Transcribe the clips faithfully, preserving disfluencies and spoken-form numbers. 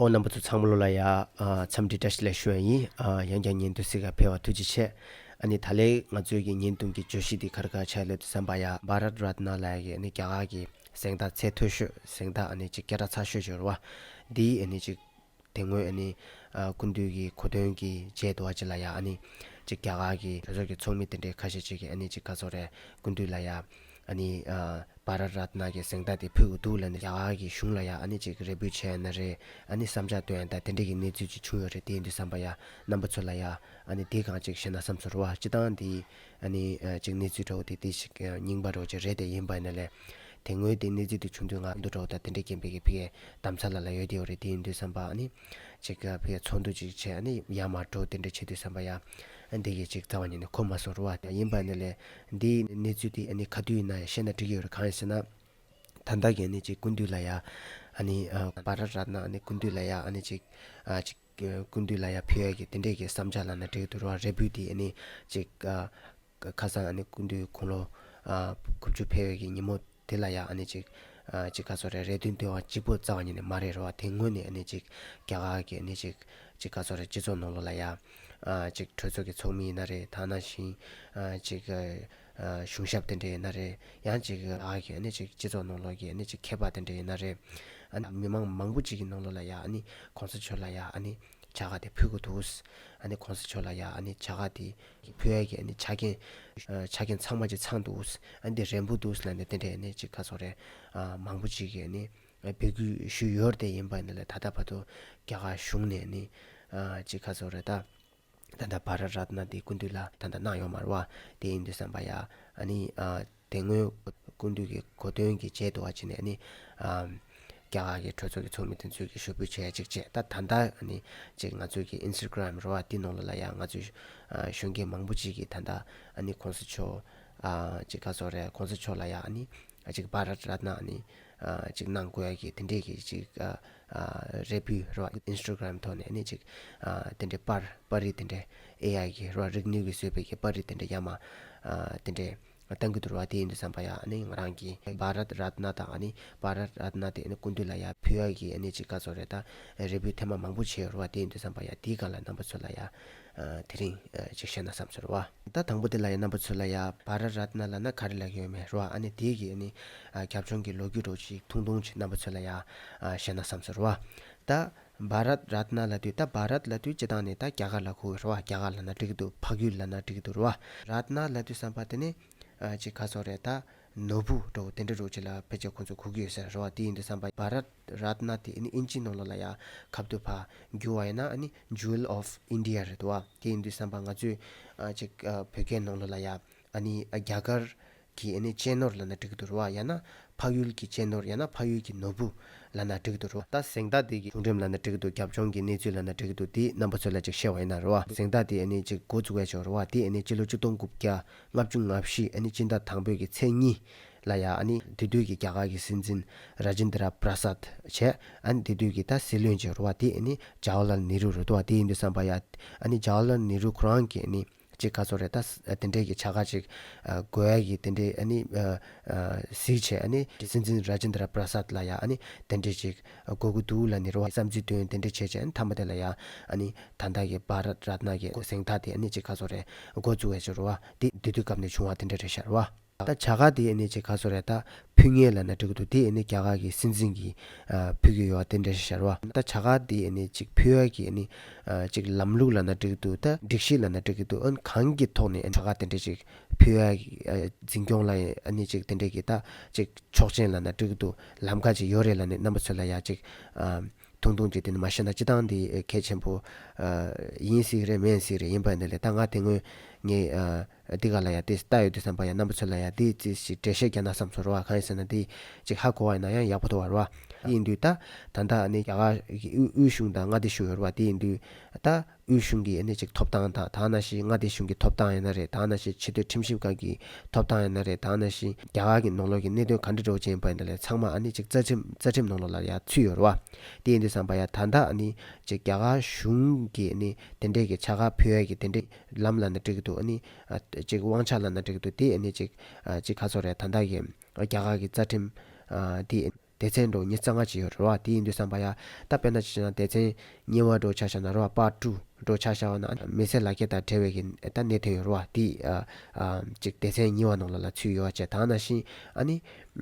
ཨོ་རྣམ་པ་ཚོ་ཚང་མ་ལོ་ལ་ཡ། ཨ་འཚམས་འདྲི་བཀྲ་ཤིས་བདེ་ལེགས་ཞུ་ཡ་ཡིན། ཨ་ཡང་བསྐྱར་བརྙན་ཐུང་གཟིགས་ག་ཕེབས་པ་ཐུགས་རྗེ་ཆེ། ཨ་ནི་ད་ལན་ང་ཚོའི་གི་བརྙན་ཐུང་གི་བརྗོད་གཞི་འདི་ག་རེ་ག་རེ་ཆགས་ཡོད་ལབ་དུས་ཙམ་པ་ཡ། བྷ་རཏ་རཏ་ན་ལབ་ཡ་གི་ཨ་ནི་རྒྱ་གར་གི་གཟེངས་རྟགས་ཚད་མཐོ་ཤོས། གཟེངས་རྟགས་ཨ་ནི་ཅིག་སྐད་གྲགས་ཚ་ཤོས་ཅིག་ཡོད་རེད་བ། འདི་ཨ་ནི་ཅིག་དེ་སྔོན་ཨ་ནི་ཨ་སྐུ་མདུན་གྱི་གོ་སྟོན་གྱི་རྗེས་དུ་བ་ཅིག་ལ་ཡ། ཨ་ནི་ཅིག་རྒྱ་གར་གྱི་གྲོས་ཚོགས་ཀྱི་ཚོགས་མི་དེ་འདྲའི་ཁ་ཤས་ཅིག་གིས་ཨ་ནི་ཅིག་ག་རེ་ཟེར་དགོས་རེད། སྐུ་མདུན་ལ་ཡ་ཨ་ནི་ཨ་བྷ་རཏ་རཏ་ན་གི་གཟེངས་རྟགས་དེ་ཕུལ་དགོས་འདུག་ལབ་ནས་རྒྱ་གར་གྱི་གཞུང་ལ་ཡ་ཨ་ནི་ཅིག་རེ་འབོད་བྱས་ཡིན་ན་རེད། ཨ་ནི་བསམ་འཆར་བཏོན་ཡ་ད་དེ་འདྲ་གི་གནས་ཚུལ་ཅིག་བྱུང་ཡོད་རེད། དེ་ཡིན་དུས་ཙམ་པ་ཡ་རྣམ་པ་ཚོ་ལ་ཡ་ཨ་ནི་དེ་གང་ཅིག་བཤད་ན་བསམ་སོང་རེད་བ། སྤྱིར་བཏང་དེ་ཨ་ནི་ཨ་ཅིག་གནས་ཚུལ་འདྲ་བོ་དེ་དེ་ཞིག་ཨ་རྙིང་པ་འདྲ་བོ་ཅིག་རེད། དེ་ཡིན་པ་ཡིན་ན་ལས་དེ་སྔོན་དེ་གནས་ཚུལ་དེ་བྱུང་དུས་ང་འདུག་འདྲ་བོ་ད་དེ་འདྲ་རྐྱེན་པས་གི་ཕ་གིའི་རྡ་རམ་ས་ལ་ལ་ཡོད་དེ་ཡོད་རེད། དེ་ཡིན་དུས་ཙམ་པ་ཨ་ནི་ཅིག་ཕ་གིའི་ཚོགས་འདུ་ཅིག་བྱས་ཨ་ནི་ཡར་མར་འགྲོ་དེ་འདྲ་བྱེད་དུས་ཙམ་པ་ཡ་ཨ་འདི་གི་ཅིག་རྩ་བ་ཉིད་ནས་གོ་མ་སོང་རེད་བ། ཡིན་པ་ཡིན་ན་ལས་འདིའི་གནས་ཚུལ་དེ་ཨ་ནི་ག་དུས་ཡིན་ན་ཡང་བཤད་ན་འགྲིག་གི་ཡོད་རེད། གང་ཡིན་ཟེར་ན། ད་ལྟ་གི་ཨ་ནི་ཅིག་སྐུ་མདུན་ལ་ཡ་ཨ་ནི་ཨ་བྷ་རཏ་རཏ་ན་ཨ་ནི་སྐུ་མདུན་ལ་ཡ་ཨ་ནི་ཅིག་ཨ་ཅིག་སྐུ་མདུན་ལ་ཡ་ཕུལ་ཡ་གི་དེ་འདྲས་ཀྱི་བསམ་འཆར་ལབ་ན་འགྲིག་འདུག་ར། རེ་འབོད་དེ་ཨ་ནི་ཅིག་ཨ་ཁ་སང་ཨ་ནི་སྐུ་མདུན་དགུང་ལོ་ཨ་དགུ་བཅུ་ཕེབས་ཡ་གི་ཉིན་མོ་དེ་ལ་ཡ་ཨ་ནི་ཅིག་ཨ་ཅིག་ག་རེ་ཟེར་དགོས་རེད། རེ་འདུན་འདོན་པ་གཅིག་པོ་རྩ་བ་ཉིད་ནས་མ་རེད་ར་བ། དེ་སྔོན་ནས་ཨ་ནི་ཅིག་རྒྱ་གར་གི་ཨ་ནི་ཅིག་ཅིག་ག་རེ་ཟེར་དགོས་རེད། སྤྱི་ཚོགས་ནང་ལོགས་ལ་ཡ་ཨ་ཅིག་གྲོས་ཚོགས་ཀྱི་ཚོགས་མི་ཡིན་ན་རེད། ད་ནང་བཞིན་ཨ་ཅིག་ཨ་གཞུང་ཞབས་དེ་འདྲ་ཡིན་ན་རེད། ཡང་ཅིག་ཨ་གི་ཨ་ནི་ཅིག་སྤྱི་ཚོགས་ནང་ལོགས་ཀྱི་ཨ་ནི་ཅིག་མཁས་པ་དེ་འདྲ་ཡིན་ན་རེད། ཨ་ནི་མི་མང་མང་པོ་ཅིག་གི་ནང་ལོགས་ལ་ཡ་ཨ་ནི་གོང་ས་མཆོག་ལ་ཡ་ཨ་ནི་བྱ་དགའ་དེ་ཕུལ་དགོས་འདུག་ཨ་ནི་གོང་ས་མཆོག་ལ་ཡ་ཨ་ནི་བྱ་དགའ་དེ་ཕུལ་ཡ་གི་ཨ་ནི་ཆ་རྐྱེན་ཨ་ཆ་རྐྱེན་ཚང་མ་ཅིག་ཚང་འདུག་ཨ་ནི་དེ་རན་པོ་འདུག་ལབ་ནས་དེ་འདྲ་ཨ་ནི་ཅིག་ག་རེ་ཟེར་དགོས་རེད། ཨ་མང་པོ་ཅིག་གིས་ཨ་ནི་འབོད་སྐུལ་ཞུས་ཡོད་རེད། དེ་ཡིན་པ་ཡིན་ན་ལས་ད་ལྟ་བར་དུ་རྒྱ་གར་གཞུང་ནས་ཨ་ནི་ཨ་ཅིག་ག་རེ་ཟེར་དགོས་རེད། ད། ད་ལྟ་བྷ་རཏ་རཏ་ན་དེ་སྐུ་མདུན་ལ་ད་ལྟ་གནང་ཡོད་མ་རེད་བ། དེ་ཡིན་དུས་ཙམ་པ་ཡ་ཨ་ནི་ཨ་དེ་སྔོན་སྐུ་མདུན་གྱི་གོ་སྟོན་གྱི་རྗེས་དུ་བ་ཅིག་ནས་ཨ་ནི་ཨ་རྒྱ་གར་གྱི་གྲོས་ཚོགས་ཀྱི་ཚོགས་མི་དེ་ཚོས་ཀྱི་ཞུ་འབོད་བྱས་ཅིག་བྱས། ད་ད་ལྟ་ཨ་ནི་ཅིག་ང་ཚོའི་གི་ཨིན་སི་ཊ་གྷི་རམ་རེད་བ། དེ་ནང་ལོགས་ལ་ཡ་ང་ཚོའི་ཨ་གཞོན་སྐྱེས་མང་པོ་ཅིག་གིས་ད་ལྟ་ཨ་ནི་གོང་ས་མཆོག་ཨ་ཅིག་ག་རེ་ཟེར་དགོས་རེད། གོང་ས་མཆོག་ལ་ཡ་ཨ་ནི་ཨ་ཅིག་བྷ་རཏ་རཏ་ན་ཨ་ནི་ཨ་ཅིག་གནང་དགོས་ཡ་གི་དེ་འདྲས་ཀྱི་ཅིག་ཨ་ཨ་རེ་འབོད་རེད་བ། ཨིན་སི་ཊ་གྷི་རམ་ཐོག་ནས་ཨ་ནི་ཅིག་ཨ་དེ་འདྲས་པར་པར་རིས་དེ་འདྲས་ཨེ་ཨའི་གི་རེད་བ། རིག་ནུས་ཀྱིས་བཟོས་པའི་གི་པར་རིས་དེ་འདྲས་ཡར་མར་ཨ་དེ་འདྲས་བཏང་གི་འདུག་རེད་བ། དེ་ཡིན་དུས་ཙམ་པ་ཡ་ཨ་ནི་ང་རང་གིས་བྷ་རཏ་རཏ་ན་དང་ཨ་ནི་བྷ་རཏ་རཏ་ན་དེ་ཨ་ནི་སྐུ་མདུན་ལ་ཡ་ཕུལ་ཡ་གི་ཨ་ནི་ཅིག་ག་རེ་ཟེར་དགོས་རེད། ད་རེ་འབོད་ཐེངས་མ་མང་པོ་བྱས་ཡོད་རེད་བ། དེ་ཡིན་དུས་ཙམ་པ་ཡ་དེའི་སྒང་ལ་རྣམ་པ་ཚོ་ལ་ཡ་ཨ་དེ་རིང་ཨ་ཅིག་བཤད་ན་བསམ་སོང་རེད་བ། ད་དང་པོ་དེ་ལ་ཡ་རྣམ་པ་ཚོ་ལ་ཡ་བྷ་རཏ་རཏ་ན་ལབ་ན་ག་རེ་ལབ་ཀྱི་ཡོད་མེད་རེད་བ། ཨ་ནི་དེ་གི་ཨ་ནི་ཨ་རྒྱབ་ལྗོངས་ཀྱི་ལོ་རྒྱུས་འདྲ་བོ་ཅིག་ཐུང་ཐུང་ཅིག་རྣམ་པ་ཚོ་ལ་ཡ་ཨ་བཤད་ན་བསམ་སོང་རེད་བ། ད་བྷ་རཏ་རཏ་ན་ལབ་དུས། ད་བྷ་རཏ་ལབ་དུས་སྤྱིར་བཏང་ནས་ད་རྒྱ་གར་ལ་གོ་གི་རེད་བ། རྒྱ་གར་ལབ་ན་འགྲིག་གི་འདུག་འཕགས་ཡུལ་ལབ་ན་འགྲིག་གི་འདུག་རེད་བ། རཏ་ན་ལབ་དུས་ཙམ་པ་དེ་ནི་ཨ་ཅིག་ག་རེ་ཟེར་དགོས་རེད། ད་ནོར་བུ་འདྲ་བོ་དེ་འདྲ་འདྲ་བོ་ཅིག་ལ་ཕལ་ཆེར་ཁོང་ཚོ་གོ་གི་ཡོད་ས་རེད་བ། དེ་ཡིན་དུས་ཙམ་པ་བྷ་རཏ་རཏ་ན་དེ་ཨ་ནི་ཨིན་ཇིའི་ནང་ལོགས་ལ་ཡ་ཁ་བསྡུ་ཕར་བསྒྱུར་བ་ཡིན་ན་ཨ་ནི་Jewel of India རེད་འདུག་བ། དེ་ཡིན་དུས་ཙམ་པ་ང་ཚོས་ཨ་ཅིག་ཨ་བོད་སྐད་ནང་ལོགས་ལ་ཡ་ཨ་ནི་ཨ་རྒྱ་གར་གྱི་ཨ་ནི་གཅེས་ནོར་ལབ་ན་འགྲིག་གི་འདུག་རེད་བ། ཡང་ན་འཕགས་ཡུལ་གྱི་གཅེས་ནོར། ཡང་ན་འཕགས་ཡུལ་གྱི་ནོར་བུ་ལབ་ན་འགྲིག་གི་འདུག་རེད་བ། ད་གཟེངས་རྟགས་དེ་གི་བྱུང་རིམ་ལབ་ན་འགྲིག་གི་འདུག་རྒྱབ་ལྗོངས་ཀྱི་གནས་ཚུལ་ལབ་ན་འགྲིག་གི་འདུག་དེ་རྣམ་པ་ཚོ་ལ་ཅིག་བཤད་པ་ཡིན་ན་རེད་བ། གཟེངས་རྟགས་དེ་ཨ་ནི་ཅིག་འགོ་བཙུགས་ཡ་ཅིག་རེད་བ། དེ་ཨ་ནི་སྤྱི་ལོ་ཆིག་སྟོང་དགུ་བརྒྱ་ལྔ་བཅུ་ང་བཞི་ཨ་ནི་སྤྱི་ཟླ་དང་པོའི་གི་ཚེས་གཉིས་ལ་ཡ་ཨ་ནི་དེ་དུས་ཀྱི་རྒྱ་གར་གྱི་སྲིད་འཛིན་ར་ཇེན་དྲ་པྲ་སད་བྱས། ཨ་ནི་དེ་དུས་ཀྱི་ད་སྲིད་བློན་ཅིག་རེད་བ། དེ་ཨ་ནི་ཇ་ཝ་ཧར་ལཱལ་ནེ་རུ་རེད་བ། དེ་ཡིན་དུས་ཙམ་པ་ཡ་ཨ་ནི་ཇ་ཝ་ཧར་ལཱལ་ནེ་རུ་ཁོ་རང་གིས་ཨ་ནི་ཅིག་ག་རེ་ཟེར་དགོས་རེད། ད་ས་དེ་འདྲའི་གི་བྱ་དགའ་ཅིག་ཨ་དགོས་ཡ་གི་དེ་འདྲའི་ཨ་ནི་ཨ་ཨ་གཟིགས་བྱས། ཨ་ནི་སྲིད་འཛིན་ར་ཇེན་དྲ་པྲ་སད་ལ་ཡ་ཨ་ནི་དེ་འདྲའི་ཅིག་དགོས་ཀྱི་འདུག་ལབ་ནས་རེད་བ། བསམ་ཚུལ་བཏོན། དེ་འདྲ་བྱས་བྱས་ཨ་ནི་མཐའ་མ་དེ་ལ་ཡ་ཨ་ནི་ད་ལྟ་གི་བྷ་རཏ་རཏ་ན་གི་གཟེངས་རྟགས་དེ་ཨ་ནི་ཅིག་ག་རེ་ཟེར་དགོས་རེད། འགོ་བཙུགས་ཡ་ཅིག་རེད་བ། དེ་དེ་དུས་སྐབས་ནས་བྱུང་བ་དེ་འདྲ་རེད་ཤག་རེད་བ། ད་བྱ་དགའ་དེ་ཨ་ནི་ཅིག་ག་རེ་ཟེར་དགོས་རེད། ད་ཕུལ་མཁན་ལབ་ན་འགྲིག་གི་འདུག་དེ་ཨ་ནི་རྒྱ་གར་གྱི་སྲིད་འཛིན་གྱིས་ཨ་ཕུལ་གྱི་ཡོད་པ་དེ་འདྲ་ཞིག་ཤར་བ། ད་བྱ་དགའ་དེ་ཨ་ནི་ཅིག་ཕུལ་ཡ་གི་ཨ་ནི་ཨ་ཅིག་ལམ་ལུགས་ལབ་ན་འགྲིག་གི་འདུག་ད་སྒྲིག་གཞི་ལབ་ན་འགྲིག་གི་འདུག་ཨ་ནི་གང་གི་ཐོག་ནས་ཨ་ནི་བྱ་དགའ་དེ་འདྲ་ཅིག་ཕུལ་ཡ་གི་ཨ་འཛིན་སྐྱོང་ལ་ཨ་ནི་ཅིག་དེ་འདྲ་གི་ད་ཅིག་ཆོག་མཆན་ལབ་ན་འགྲིག་གི་འདུག་ལམ་ཁ་ཅིག་ཡོད་རེད་ལབ་ནས་རྣམ་པ་ཚོ་ལ་ཡ་ཅིག་ཨ་ཐུང་ཐུང་ཅིག་དེ་ནི་མ་བཤད་ན་སྤྱིར་བཏང་འདི་གལ་ཆེན་པོ་ཨ་ཡིན་སྲིད་རེད་མིན་སྲིད་རེད། ཡིན་པ་འདི་ལས་ད་ང་དེ་སྔོན་ངས་ཨ་འདི་ག་ལ་ཡ་དེ་ལྟ་ཡོད་དུས་ཙམ་པ་ཡ་རྣམ་པ་ཚོ་ལ་ཡ་དེ་ཅི་ཞིག་འགྲེལ་བཤད་རྒྱག་ན་བསམ་སོང་རེད་བ། གང་ཡིན་ཟེར་ན་དེ་ཅིག་ཧ་གོ་བ་ཡིན་ན་ཡང་ཡག་པོ་འདུག་བ་རེད་བ། དེ་ཡིན་དུས་ད་ད་ལྟ་ཨ་ནི་རྒྱ་གར་གི་དབུས་དབུས་གཞུང་དང་མངའ་སྡེ་གཞུང་ཡོད་རེད་བ། དེ་ཡིན་དུས་ད་དབུས་གཞུང་གི་ཨ་ནི་ཅིག་ཐོབ་ཐང་དང་། ད་ནང་བཞིན་མངའ་སྡེ་གཞུང་གི་ཐོབ་ཐང་ཡིན་ན་རེད། ད་ནང་བཞིན་ཆེས་མཐོའི་ཁྲིམས་ཞིབ་ཁང་གི་ཐོབ་ཐང་ཡིན་ན་རེད། ད་ནང་བཞིན་རྒྱ་གར་གྱི་ནང་ལོགས་ཀྱི་གནད་དོན་ག་འདྲ་འདྲ་བོ་ཅིག་ཡིན་པ་ཡིན་ན་ལས་ཚང་མ་ཨ་ནི་ཅིག་རྩ་ཁྲིམས་རྩ་ཁྲིམས་ནང་ལོགས་ལ་ཡ་ཚུད་ཡོད་རེད་བ། དེ་ཡིན་དུས་ཙམ་པ་ཡ་ད་ལྟ་ཨ་ནི་ཅིག་རྒྱ་གར་གཞུང་གི་ཨ་ནི་དེ་འདྲས་ཀྱི་བྱ་དགའ་ཕུལ་ཡ་གི་དེ་འདྲས་ལམ་ལབ་ན་འགྲིག་གི་འདུག་ཨ་ནི་ཨ་ཅིག་དབང་ཆ་ལབ་ན་འགྲིག་གི་འདུག་དེ་ཨ་ནི་ཅིག་ཨ་ཅིག་ག་ཚོད་རེད། ད་ལྟ་གི་རྒྱ་གར་གྱི་རྩ་ཁྲིམས་ཨ་དེ་ སྡེ་ཚན་འདྲ་བོ་ཉི་ཤུ་རྩ་ལྔ་ཅིག་ཡོད་རེད་བ། དེ་ཡིན་དུས་ཙམ་པ་ཡ་ད་དཔེར་ན་ཅིག་བྱས་ན་སྡེ་ཚན་གཉིས་པ་འདྲ་བོ་ཆ་བཞག་ན་རེད་བ། པཱར་ཊུ་འདྲ་བོ་ཆ་བཞག་པ་ན་མི་ཚེ་ལ་རྒྱ་དང་འབྲེལ་བའི་གི་ད་གནད་དོན་ཡོད་རེད་བ། དེ་ཨ་ཨ་ཅིག་སྡེ་ཚན་གཉིས་པ་ནང་ལོགས་ལ་ཚུད་ཡོད་བ་བྱས། ད་ནང་བཞིན་ཨ་ནི་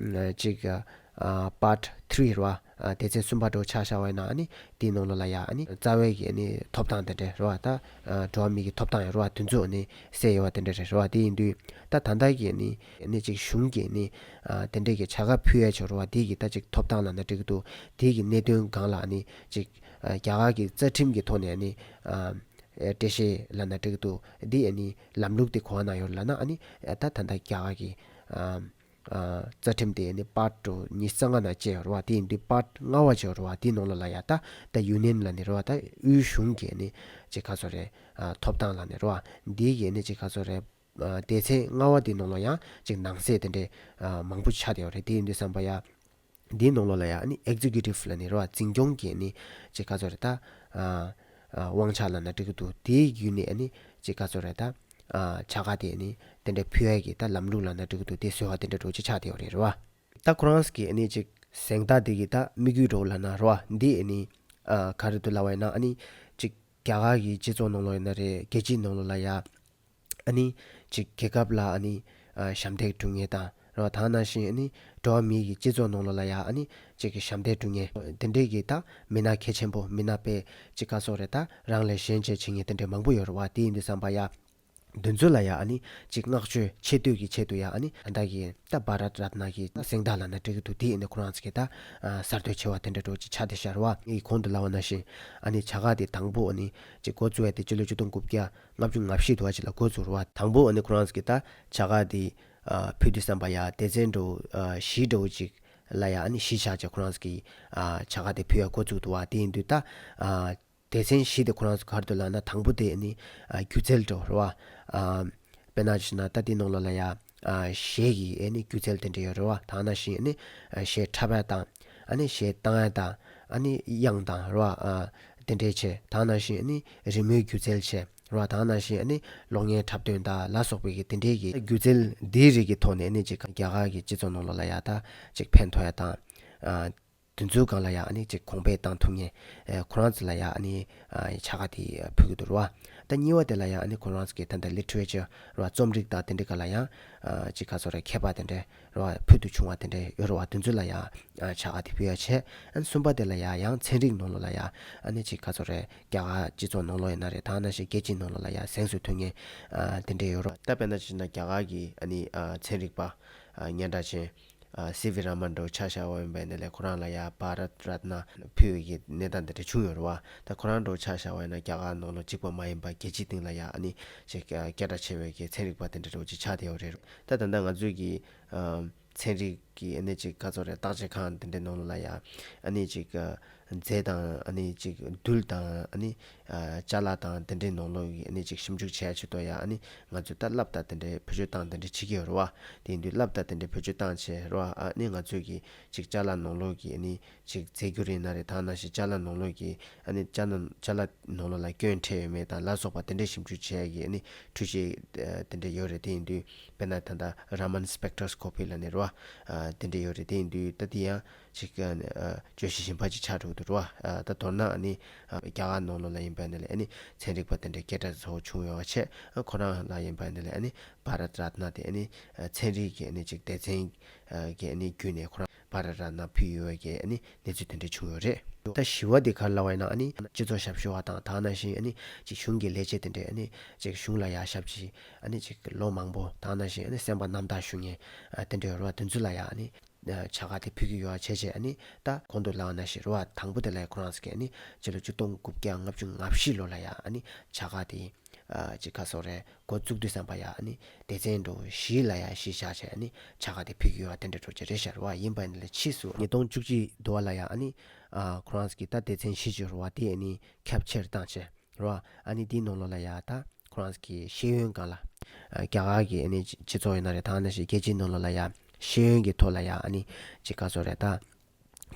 ཅིག་ཨ་པཱར་ཊི་ཐི་རི་རེད་བ། ཨ་སྡེ་ཚན་གསུམ་པ་འདྲ་བོ་ཆ་བཞག་པ་ཡིན་ན་ཨ་ནི་དེའི་ནང་ལོགས་ལ་ཡ་ཨ་ནི་རྩ་བའི་གི་ཨ་ནི་ཐོབ་ཐང་དེ་འདྲ་རེད་བ། ད་ཨ་འགྲོ་བ་མི་གི་ཐོབ་ཐང་ཡོད་རེད་བ། དེ་ཚོ་ཨ་ནི་གསལ་ཡོད་བ་དེ་འདྲ་རེད་བ། དེ་ཡིན་དུས་ད་ད་ལྟ་གི་ཨ་ནི་ཨ་ནི་ཅིག་གཞུང་གི་ཨ་ནི་ཨ་དེ་འདྲ་གི་བྱ་དགའ་ཕུལ་ཡ་ཆོག་རེད་བ། དེ་གི་ད་ཅིག་ཐོབ་ཐང་ལབ་ན་འགྲིག་གི་འདུག་དེ་གི་གནད་དོན་སྒང་ལ་ཨ་ནི་ཅིག་ཨ་རྒྱ་གར་གི་རྩ་ཁྲིམས་ཀྱི་ཐོག་ནས་ཨ་ནི་ཨ་འགྲེལ་བཤད་ལབ་ན་འགྲིག་གི་འདུག་དེ་ཨ་ནི་ལམ་ལུགས་དེ་ག་པར་ན་ཡོད་ལབ་ན་ཨ་ནི་ད་ད་ལྟ་རྒྱ་གར་གི་ཨ་ཨ་རྩ་ཁྲིམས་དེ་ཨ་ནི་པཱར་ཊི་ཉི་ཤུ་རྩ་ལྔ་ནང་བཅད་ཡོད་རེད་བ། དེ་ཡིན་དུས་པཱར་ཊི་ལྔ་པ་བཅད་ཡོད་རེད་བ། དེའི་ནང་ལོགས་ལ་ཡ་ད་ད་ཡུ་ནི་ཡན་ལབ་ནི་རེད་བ། ད་དབུས་གཞུང་གི་ཨ་ནི་ཅིག་ག་ཚོད་རེད། ཨ་ཐོབ་ཐང་ལབ་ནི་རེད་བ། འདི་གི་ཨ་ནི་ཅིག་ག་ཚོད་རེད། ཨ་སྡེ་ཚན་ལྔ་པ་དེའི་ནང་ལོགས་ཡང་ཅིག་ནང་གསེས་དེ་འདྲའི་ཨ་མང་པོ་ཆགས་བསྡད་ཡོད་རེད། དེ་ཡིན་དུས་ཙམ་པ་ཡ་འདིའི་ནང་ལོགས་ལ་ཡ་ཨ་ནི་ཨེག་ཛི་ཀིའུ་ཊིབ་ལབ་ནི་རེད་བ། འཛིན་སྐྱོང་གི་ཨ་ནི་ཅིག་ག་ཚོད་རེད། ད་ཨ་ཨ་དབང་ཆ་ལབ་ན་འགྲིག་གི་འདུག་དེའི་བརྒྱུད་ནས་ཨ་ནི་ཅིག་ག་ཚོད་རེད། ད་ཨ་བྱ་དགའ་དེ་ཨ་ནི་དེ་འདྲ་ཕུལ་ཡ་གི་ད་ལམ་ལུགས་ལབ་ན་འགྲིག་གི་འདུག་དེ་བཟོས་པ་དེ་འདྲ་འདྲ་བོ་ཅིག་ཆགས་བསྡད་ཡོད་རེད་རེད་བ། ད་ཁོ་རང་གི་ཨ་ནི་ཅིག་གཟེངས་རྟགས་དེ་གི་ད་དམིགས་ཡུལ་འདྲ་བོ་ལབ་ན་རེད་བ། འདི་ཨ་ནི་ཨ་ག་རེ་འདུག་ལབ་པ་ཡིན་ན་ཨ་ནི་ཅིག་རྒྱ་གར་གི་སྤྱི་ཚོགས་ནང་ལོགས་ཡིན་ན་རེད། རྒྱལ་སྤྱིའི་ནང་ལོགས་ལ་ཡ་ཨ་ནི་ཅིག་རྒྱལ་ཁབ་ལ་ཨ་ནི་ཨ་ཞབས་འདེགས་སྒྲུབ་མཁན་དང་རེད་བ། ད་ནང་བཞིན་ཨ་ནི་འགྲོ་བ་མིའི་གི་སྤྱི་ཚོགས་ནང་ལོགས་ལ་ཡ་ཨ་ནི་ཅིག་གི་ཞབས་འདེགས་སྒྲུབ་མཁན་དེ་འདྲའི་གི་ད་མི་སྣ་གལ་ཆེན་པོ། མི་སྣ་དཔེ་ཅིག་ག་ཚོད་རེད། ད་རང་ལས་གཞན་གཅེས་བྱེད་མཁན་དེ་འདྲ་མང་པོ་ཡོད་རེད་བ། དེ་ཡིན་དུས་ཙམ་པ་ཡ་དེ་ཚོ་ལ་ཡ་ཨ་ནི་ཅིག་བསྔགས་བརྗོད་ཆེ་བསྟོད་ཀྱི་ཆེད་དུ་ཡ་ཨ་ནི་ད་ལྟ་གི་ད་བྷ་རཏ་རཏ་ན་གི་གཟེངས་རྟགས་ལབ་ན་འགྲིག་གི་འདུག་དེ་ཨ་ནི་ཁོ་རང་ཚོ་གི་ད་ཨ་གསར་གཏོད་ཆེ་བ་དེ་འདྲ་འདྲ་བོ་ཅིག་ཆགས་བསྡད་ཤག་རེད་བ། ངས་གོང་དུ་ལབ་པ་ནང་བཞིན་ཨ་ནི་བྱ་དགའ་དེ་དང་པོ་ཨ་ནི་ཅིག་འགོ་བཙུགས་ཡ་དེ་སྤྱི་ལོ་ཆིག་སྟོང་དགུ་བརྒྱ་ལྔ་བཅུ་ང་བཞི་དུ་བ་ཅིག་ལ་འགོ་བཙུགས་རེད་བ། དང་པོ་ཨ་ནི་ཁོ་རང་ཚོ་གི་ད་བྱ་དགའ་དེ་ཨ་ཕུལ་དུས་ཙམ་པ་ཡ་སྡེ་ཚན་འདྲ་བོ་ཨ་བཞི་འདྲ་བོ་ཅིག་ལ་ཡ་ཨ་ནི་གཞི་བཞག་བྱས་ཁོ་རང་ཚོ་གི་ཨ་བྱ་དགའ་དེ་ཕུལ་ཡ་འགོ་བཙུགས་འདུག་བ། དེ་ཡིན་དུས་ད་ཨ་སྡེ་ཚན་བཞི་དེ་ཁོ་རང་ཚོ་ག་རེ་འདུག་ལབ་ན། དང་པོ་དེ་ནི་ཨ་སྒྱུ་རྩལ་འདྲ་བོ་རེད་བ། ཨ་དཔེར་ན་ཅིག་ན་ད་དེ་ནང་ལོགས་ལ་ཡ་ཨ་གཞས་ཀྱི་ཨ་ནི་སྒྱུ་རྩལ་དེ་འདྲ་ཡོད་རེད་བ། ད་ནང་བཞིན་ཨ་ནི་ཨ་གཞས་འཁྲབ་ཡ་དང་ཨ་ནི་གཞས་བཏང་ཡ་དང་ཨ་ནི་དབྱངས་དང་རེད་བ། ཨ་དེ་འདྲའི་ཆེད་ད་ནང་བཞིན་ཨ་ནི་རི་མོའི་སྒྱུ་རྩལ་ཆེད་རེད་བ། ད་ནང་བཞིན་ཨ་ནི་གློག་བརྙན་འཁྲབ་སྟོན་དང་ལ་སོགས་པའི་གི་དེ་འདྲའི་གི་སྒྱུ་རྩལ་འདིའི་རིགས་ཀྱི་ཐོག་ནས་ཨ་ནི་ཅིག་རྒྱ་གར་གྱི་སྤྱི་ཚོགས་ནང་ལོགས་ལ་ཡ་ད་ཅིག་ཕན་ཐོགས་ཡ་དང་ཨ། དེ་ཚོའི་སྒང་ལ་ཡང་ཨ་ནི་ཅིག་གོང་འཕེལ་བཏང་ཐུབ་མཁན་ཨེ་ཁོ་རང་ཚོ་ལ་ཡང་ཨ་ནི་ཨ་བྱ་དགའ་དེ་ཕུལ་གྱི་འདུག་རེད་བ། ད་གཉིས་པ་དེ་ལ་ཡང་ཨ་ནི་ཁོ་རང་ཚོ་གི་ད་ལྟ་ལི་ཊི་རེ་ཅར་རེད་བ། རྩོམ་རིག་དང་དེ་འདྲའི་སྒང་ལ་ཡང་ཨ་ཅིག་ག་ཚོད་རེད། མཁས་པ་དེ་འདྲ་རེད་བ། ཕུལ་དུ་བྱུང་བ་དེ་འདྲ་ཡོད་རེད་བ། དེ་ཚོ་ལ་ཡང་ཨ་བྱ་དགའ་དེ་ཕུལ་ཡ་བྱས། ཨ་ནི་གསུམ་པ་དེ་ལ་ཡང་ཡང་ཚན་རིག་ནང་ལོགས་ལ་ཡང་ཨ་ནི་ཅིག་ག་ཚོད་རེད། རྒྱ་གར་སྤྱི་ཚོགས་ནང་ལོགས་ཡིན་ན་རེད། ད་ནང་བཞིན་རྒྱལ་སྤྱིའི་ནང་ལོགས་ལ་ཡང་གཟེངས་སུ་ཐོན་མཁན་ཨ་དེ་འདྲ་ཡོད་རེད་བ། ད་དཔེར་ན་ཅིག་ན་རྒྱ་གར་གི་ཨ་ནི་ཨ་ཚན་རིག་པ་ཨ་སྙན་གྲགས་ཅན། ཨ་སི་ཝི་ར་མན་འདྲ་བོ་ཆ་བཞག་པ་ཡིན་པ་ཡིན་ན་ལས་ཁོ་རང་ལ་ཡ་བྷ་རཏ་རཏ་ན་ཕུལ་བའི་གི་གནས་སྟངས་དེ་འདྲ་བྱུང་ཡོད་རེད་བ། ད་ཁོ་རང་འདྲ་བོ་ཆ་བཞག་པ་ཡིན་ན་རྒྱ་གར་ནང་ལོགས་གཅིག་པ་མ་ཡིན་པ་རྒྱལ་སྤྱིའི་སྟེང་ལ་ཡ་ཨ་ནི་ཅིག་ཨ་སྐད་གྲགས་ཆེ་བའི་གི་ཚན་རིག་པ་དེ་འདྲ་འདྲ་བོ་ཅིག་ཆགས་བསྡད་ཡོད་རེད། ད་ད་ལྟ་ང་ཚོས་གི་ཨ་ཚན་རིག་གི་ཨ་ནི་ཅིག་ག་ཚོད་རེད། བརྟག་དཔྱད་ཁང་དེ་འདྲའི་ནང་ལོགས་ལ་ཡ་ཨ་ནི་ཅིག་ཨ་རྫས་དང་ཨ་ནི་ཅིག་རྡུལ་དང་ཨ་ནི་ཨ་ཅ་ལག་དང་དེ་འདྲའི་ནང་ལོགས་ཀྱི་ཨ་ནི་ཅིག་ཞིབ་འཇུག་བྱེད་ཡ་ཆེད་དུ་ཡ་ཨ་ནི་ང་ཚོས་ད་སླབ་དང་དེ་འདྲའི་བེད་སྤྱོད་བཏང་དེ་འདྲ་བྱེད་ཀྱི་ཡོད་རེད་བ། དེ་ཡིན་དུས་སླབ་དང་དེ་འདྲའི་བེད་སྤྱོད་བཏང་བྱས་རེད་བ། ཨ་ནི་ང་ཚོས་ཀྱི་ཅིག་ཅ་ལག་ནང་ལོགས་ཀྱི་ཨ་ནི་ཅིག་རྫས་འགྱུར་ཡིན་ན་རེད། ད་ནང་བཞིན་ཅ་ལག་ནང་ལོགས་ཀྱི་ཨ་ནི་ཅ་ལག་ཅ་ལག་ནང་ལོགས་ལ་སྐྱོན་འཕྲད་ཡོད་མེད་དང་ལ་སོགས་པ་དེ་འདྲའི་ཞིབ་འཇུག་བྱེད་ཡ་གི་ཨ་ནི་འཕྲུལ་ཆས་ཨ་དེ་འདྲ་ཡོད་རེད། དེ་ཡིན་དུས་དཔེར་ན་ད་ལྟ་ར་མན་སི་པེག་ཊོ་སི་ཀོ་པི་ལབ་ནས་རེད་བ། ཨ་དེ་འདྲ་ཡོད་རེད། དེ་ཡིན་དུས་ད་དེ་ཡང་ཅིག་ཨ་ནི་ཨ་བརྗོད་གཞི་གཞན་པ་ཅིག་ཆགས་འགྲོ་གི་འདུག་རེད་བ། ཨ་ད་མདོར་ན་ཨ་ནི་ཨ་རྒྱ་གར་ནང་ལོགས་ལ་ཡིན་པ་ཡིན་ན་ལས་ཨ་ནི་ཚན་རིག་པ་དེ་འདྲའི་སྐད་གྲགས་ཚ་བོ་བྱུང་ཡོད་པ་བྱས། ཨ་ཁོ་རང་ལ་ཡིན་པ་ཡིན་ན་ལས་ཨ་ནི་བྷ་རཏ་རཏ་ན་དེ་ཨ་ནི་ཨ་ཚན་རིག་གི་ཨ་ནི་ཅིག་སྡེ་ཚན་ཨ་གི་ཨ་ནི་བརྒྱུད་ནས་ཁོ་རང་བྷ་རཏ་རཏ་ན་ཕུལ་ཡོད་པའི་གི་ཨ་ནི་གནས་ཚུལ་དེ་འདྲ་བྱུང་ཡོད་རེད། ད་བཞི་པ་དེ་ག་རེ་ལབ་པ་ཡིན་ན་ཨ་ནི་སྤྱི་ཚོགས་ཞབས་ཞུ་བ་དང་། ད་ནང་བཞིན་ཨ་ནི་ཅིག་གཞུང་གི་ལས་བྱེད་དེ་འདྲས་ཨ་ནི་ཅིག་གཞུང་ལ་ཡ་ཞབས་ཕྱི་ཨ་ནི་ཅིག་ལོ་མང་པོ་ད་ནང་བཞིན་ཨ་ནི་སེམས་པ་རྣམ་དག་ཞུ་མཁན་ཨ་དེ་འདྲ་ཡོད་རེད་བ། དེ་ཚོ་ལ་ཡ་ཨ་ནི་བྱ་དགའ་དེ་ཕུལ་གྱི་ཡོད་པ་བྱས་བྱས། ཨ་ནི་ད་གོང་དུ་ལབ་པ་ནང་བཞིན་རེད་བ། དང་པོ་དེ་ལ་ཡ་ཁོ་རང་ཚོ་གིས་ཨ་ནི་སྤྱི་ལོ་ཆིག་སྟོང་དགུ་བརྒྱ་ལྔ་བཅུ་ང་བཞི་ལོ་ལ་ཡ་ཨ་ནི་བྱ་དགའ་དེ་ཨ་ཅིག་ག་རེ་ཟེར་དགོས་རེད། འགོ་བཙུགས་དུས་ཙམ་པ་ཡ་ཨ་ནི་སྡེ་ཚན་འདྲ་བོ་བཞི་ལ་ཡ་གཞི་བཞག་བྱས་ཨ་ནི་བྱ་དགའ་དེ་ཕུལ་གྱི་ཡོད་པ་དེ་འདྲ་འདྲ་བོ་ཅིག་རེད་ཤག་རེད་བ། ཡིན་པ་ཡིན་ན་ལས་ཕྱིས་སུ་ཉིས་སྟོང་བཅུ་གཅིག་དུ་བ་ལ་ཡ་ཨ་ནི་ཨ་ཁོ་རང་ཚོ་གིས་ད་སྡེ་ཚན་བཞི་ཅིག་ཡོད་རེད་བ། དེ་ཨ་ནི་ཁྱབ་ཆེར་བཏང་བྱས་རེད་བ། ཨ་ནི་དེའི་ནང་ལོགས་ལ་ཡ་ད་ཁོ་རང་ཚོ་གི་ཤེས་ཡོན་སྒང་ལ་ཨ་རྒྱ་གར་གྱི་ཨ་ནི་སྤྱི་ཚོགས་ཡིན་ན་རེད། ད་ནང་བཞིན་རྒྱལ་སྤྱིའི་ནང་ལོགས་ལ་ཡ་ཤེས་ཡོན་གྱི་ཐོག་ལ་ཡ་ཨ་ནི་ཅིག་ག་རེ་ཟེར་དགོས་རེད། ད་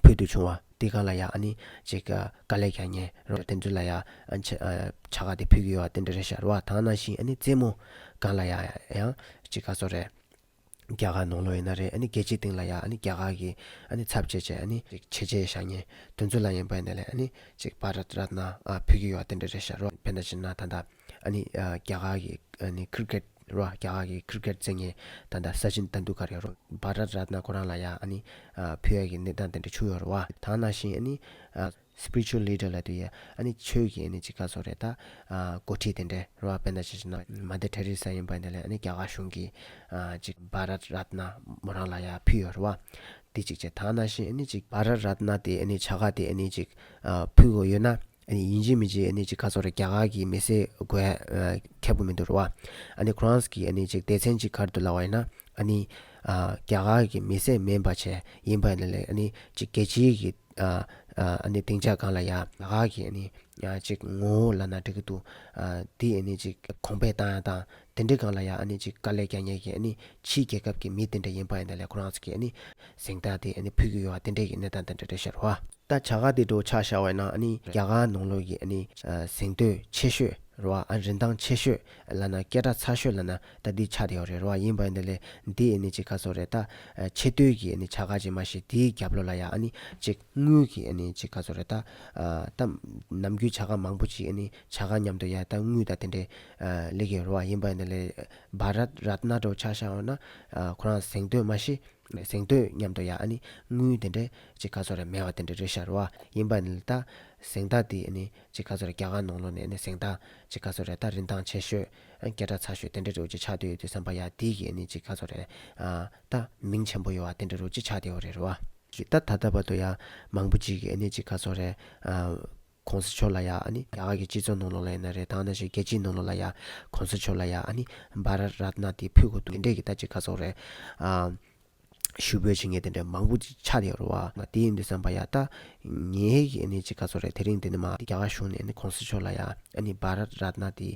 ཕུལ་དུ་བྱུང་བ་དེ་སྒང་ལ་ཡ་ཨ་ནི་ཅིག་ཨ་དཀའ་ལས་རྒྱག་མཁན་རེད། དེ་ཚོ་ལ་ཡ་ཨ་ཆ་ཨ་བྱ་དགའ་དེ་ཕུལ་གྱི་ཡོད་པ་དེ་འདྲ་རེད་ཤག་རེད་བ། ད་ནང་བཞིན་ཨ་ནི་རྩེད་མོ་སྒང་ལ་ཡ་ཡང་ཅིག་ག་རེ་ཟེར་དགོས་རེད། རྒྱ་གར་ནང་ལོགས་ཡིན་ན་རེད། ཨ་ནི་རྒྱལ་སྤྱིའི་སྟེང་ལ་ཡ་ཨ་ནི་རྒྱ་གར་གྱི་ཨ་ནི་ཚབ་བྱས་བྱས་ཨ་ནི་ཅིག་བྱས་རྗེས་བཞག་མཁན་དེ་ཚོ་ལ་ཡིན་པ་ཡིན་ན་ལས་ཨ་ནི་ཅིག་བྷ་རད་རཏ་ན་ཨ་ཕུལ་གྱི་ཡོད་པ་དེ་འདྲ་རེད་ཤག་རོ། དཔེར་ན་ཆ་ན་ད་ལྟ་ཨ་ནི་ཨ་རྒྱ་གར་གྱི་ཨ་ནི་ཀྲི་ཀེཊ་རོ། རྒྱ་གར་གྱི་ཀྲི་ཀེཊ་རྩེད་མཁན་ད་ལྟ་ས་ཅིན་ཏན་དུལ་ཀར་ཡོད་རོ། བྷ་རད་རཏ་ན་ཁོ་རང་ལ་ཡ་ཨ་ནི་ཨ་ཕུལ་ཡ་གི་གནས་སྟངས་དེ་འདྲ་བྱུང་ཡོད་རེད་བ། ད་ནང་བཞིན་ཨ་ནི་ཨ་spiritual leader ལབ་དུས་ཡ་ཨ་ནི་ཆོས་ཀྱི་ཨ་ནི་ཅིག་ག་ཚོད་རེད་ད། ཨ་འགོ་ཁྲིད་དེ་འདྲ་རེད་བ། དཔེར་ན་ཆ་བཞག་ན་མ་དར་ཐེ་རེ་ས་ཡིན་པ་འདི་ལས་ཨ་ནི་རྒྱ་གར་གཞུང་གི་ཨ་ཅིག་བྷ་རད་རཏ་ན་མོ་རང་ལ་ཡ་ཕུལ་ཡོད་རེད་བ། དེ་གཅིག་བྱས། ད་ནང་བཞིན་ཨ་ནི་ཅིག་བྷ་རད་རཏ་ན་དེ་ཨ་ནི་བྱ་དགའ་དེ་ཨ་ནི་ཅིག་ཨ་ཕུལ་དགོས་ཡོད་ན་ཨ་ནི་ཡིན་གཅིག་མིན་གཅིག་ཨ་ནི་ཅིག་ག་ཚོད་རེད། རྒྱ་གར་གྱི་མི་སེར་དགོས་ཨ་ཁྱད་པར་མི་འདུག་རེད་བ། ཨ་ནི་ཁོ་རང་གི་ཨ་ནི་ཅིག་སྡེ་ཚན་ཅིག་ག་རེ་འདུག་ལབ་པ་ཡིན་ན་ཨ་ནི་ཨ་རྒྱ་གར་གྱི་མི་སེར་མིན་པ་བྱས་ཡིན་པ་ཡིན་ན་ལས་ཨ་ནི་ཅིག་རྒྱལ་སྤྱིའི་གི་ཨ་ཨ་ཨ་ནི་སྡིངས་ཆ་སྒང་ལ་ཡ་རྒྱ་གར་གྱི་ཨ་ནི་ཡང་ཅིག་ངོ་བོ་ལབ་ན་འགྲིག་གི་འདུག་ཨ་དེ་ཨ་ནི་ཅིག་གོང་འཕེལ་བཏང་ཡ་དང་དེ་འདྲའི་སྒང་ལ་ཡ་ཨ་ནི་ཅིག་དཀའ་ལས་རྒྱག་མཁན་གྱི་ཨ་ནི་ཕྱིའི་རྒྱལ་ཁབ་ཀྱི་མི་དེ་འདྲ་ཡིན་པ་ཡིན་ན་ལས་ཁོ་རང་ཚོ་གི་ཨ་ནི་གཟེངས་རྟགས་དེ་ཨ་ནི་ཕུལ་གྱི་ཡོད་པ་དེ་འདྲའི་གི་གནས་སྟངས་དེ་འདྲ་རེད་ཤག་རེད་བ། ད་བྱ་དགའ་དེ་འདྲ་ཆ་བཞག་པ་ཡིན་ན་ཨ་ནི་རྒྱ་གར་ནང་ལོགས་ཀྱི་ཨ་ནི་ཨ་གཟེངས་བསྟོད་ཆེ་ཤོས་རེད་བ། ཨ་རིན་ཐང་ཆེ་ཤོས་ལབ་ན་སྐད་གྲགས་ཚ་ཤོས་ལབ་ན་ད་འདི་ཆགས་བསྡད་ཡོད་རེད་རེད་བ། ཡིན་པ་ཡིན་ན་ལས་འདི་ཨ་ནི་ཅིག་ག་ཚོད་རེད་ད། ཨ་ཆེ་བསྟོད་ཀྱི་ཨ་ནི་བྱ་དགའ་ཅིག་མ་གཞི་དེའི་རྒྱབ་ལོགས་ལ་ཡ་ཨ་ནི་ཅིག་དངུལ་གྱི་ཨ་ནི་ཅིག་ག་ཚོད་རེད་ད། ཨ་ད་ནམ་རྒྱུན་བྱ་དགའ་མང་པོ་ཅིག་ཨ་ནི་བྱ་དགའ་མཉམ་དུ་ཡ་ད་དངུལ་དང་དེ་འདྲའི་ཨ་སླེབས་ཀྱི་ཡོད་རེད་བ། ཡིན་པ་ཡིན་ན་ལས་བྷ་རད་རཏ་ན་འདྲ་བོ་ཆ་བཞག་ཡོད་ན་ཨ་ཁོ་རང་གཟེངས་བསྟོད་མ་གཞི་གཟེངས་བསྟོད་མཉམ་དུ་ཡ་ཨ་ནི་དངུལ་དེ་འདྲའི་ཅིག་ག་ཚོད་རེད་མེད་པ་དེ་འདྲ་རེད་ཤག་རེད་བ། ཡིན་པ་ཡིན་ན་ད་གཟེངས་རྟགས་དེ་ཨ་ནི་ཅིག་ག་ཚོད་རེད་རྒྱ་གར་ནང་ལོགས་ནས་ཨ་ནི་གཟེངས་རྟགས་ཅིག་ག་ཚོད་རེད་ད་རིན་ཐང་ཆེ་ཤོས་ཨ་སྐད་གྲགས་ཚ་ཤོས་དེ་འདྲ་འདྲ་བོ་ཅིག་ཆགས་བསྡད་ཡོད་དུས་ཙམ་པ་ཡ་དེ་གི་ཨ་ནི་ཅིག་ག་ཚོད་རེད་ཨ་ད་མིང་ཆེན་པོ་ཡོད་པ་དེ་འདྲ་འདྲ་བོ་ཅིག་ཆགས་བསྡད་ཡོད་རེད་རེད་བ། ད་ད་ལྟ་བར་དུ་ཡ་མང་པོ་ཅིག་གི་ཨ་ནི་ཅིག་ག་ཚོད་རེད་ཨ་གོང་ས་མཆོག་ལ་ཡ་ཨ་ནི་རྒྱ་གར་གྱི་སྤྱི་ཚོགས་ནང་ལོགས་ལ་ཡིན་ན་རེད། ད་ནང་བཞིན་རྒྱལ་སྤྱིའི་ནང་ལོགས་ལ་ཡ་གོང་ས་མཆོག་ལ་ཡ་ཨ་ནི་བྷ་རད་རཏ་ན་དེ་ཕུལ་དགོས་འདུག་དེ་འདྲས་ཀྱི་ད་ཅིག་ག་ཚོད་རེད་ཨ་ཞུ་འབོད་བྱེད་མཁན་དེ་འདྲ་མང་པོ་ཅིག་ཆགས་བསྡད་ཡོད་རེད་བ། དེ་ཡིན་དུས་ཙམ་པ་ཡ་ད་ངས་ཀྱི་ཨ་ནི་ཅིག་ག་ཚོད་རེད་དེ་རིང་འདི་ནས་མ་རྒྱ་གར་གཞུང་ནས་ཨ་ནི་གོང་ས་མཆོག་ལ་ཡ་ཨ་ནི་བྷ་རད་རཏ་ན་དེ་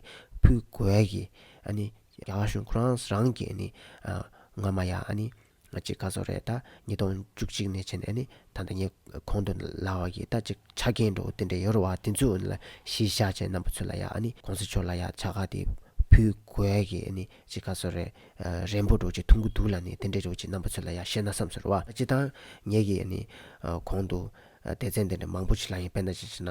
ཕུལ་དགོས་ཀྱི་ཨ་ནི་རྒྱ་གར་གཞུང་ཁོ་རང་རང་གི་ཨ་ནི་ཨ་སྔ་མ་ཡ་ཨ་ནི་ང་ཅིག་ག་ཚོད་རེད་ད་ཉིས་སྟོང་བཅུ་གཅིག་ནས་བྱས་ནས་ཨ་ནི་ད་ལྟ་ངས་གོང་དུ་ལབ་པ་གི་ད་ཅིག་ཆ་རྐྱེན་འདྲ་བོ་དེ་འདྲ་ཡོད་རེད་བ། དེ་ཚོ་ལ་གཞི་བཞག་བྱས་རྣམ་པ་ཚོ་ལ་ཡ་ཨ་ནི་གོང་ས་མཆོག་ལ་ཡ་བྱ་དགའ་དེ་ཕུལ་དགོས་ཀྱི་ཨ་ནི་ཅིག་ག་ཚོད་རེད་རན་པོ་འདྲ་བོ་ཅིག་མཐོང་གི་འདུག་ལབ་ནས་དེ་འདྲ་འདྲ་བོ་ཅིག་རྣམ་པ་ཚོ་ལ་ཡ་བཤད་ན་བསམ་སོང་རེད་བ། སྤྱིར་བཏང་ངས་ཀྱི་ཨ་ནི་གོང་དུ་སྡེ་ཚན་དེ་འདྲ་མང་པོ་ཅིག་ལ་ཡིན། དཔེར་ན་ཅིག་བྱས་ན་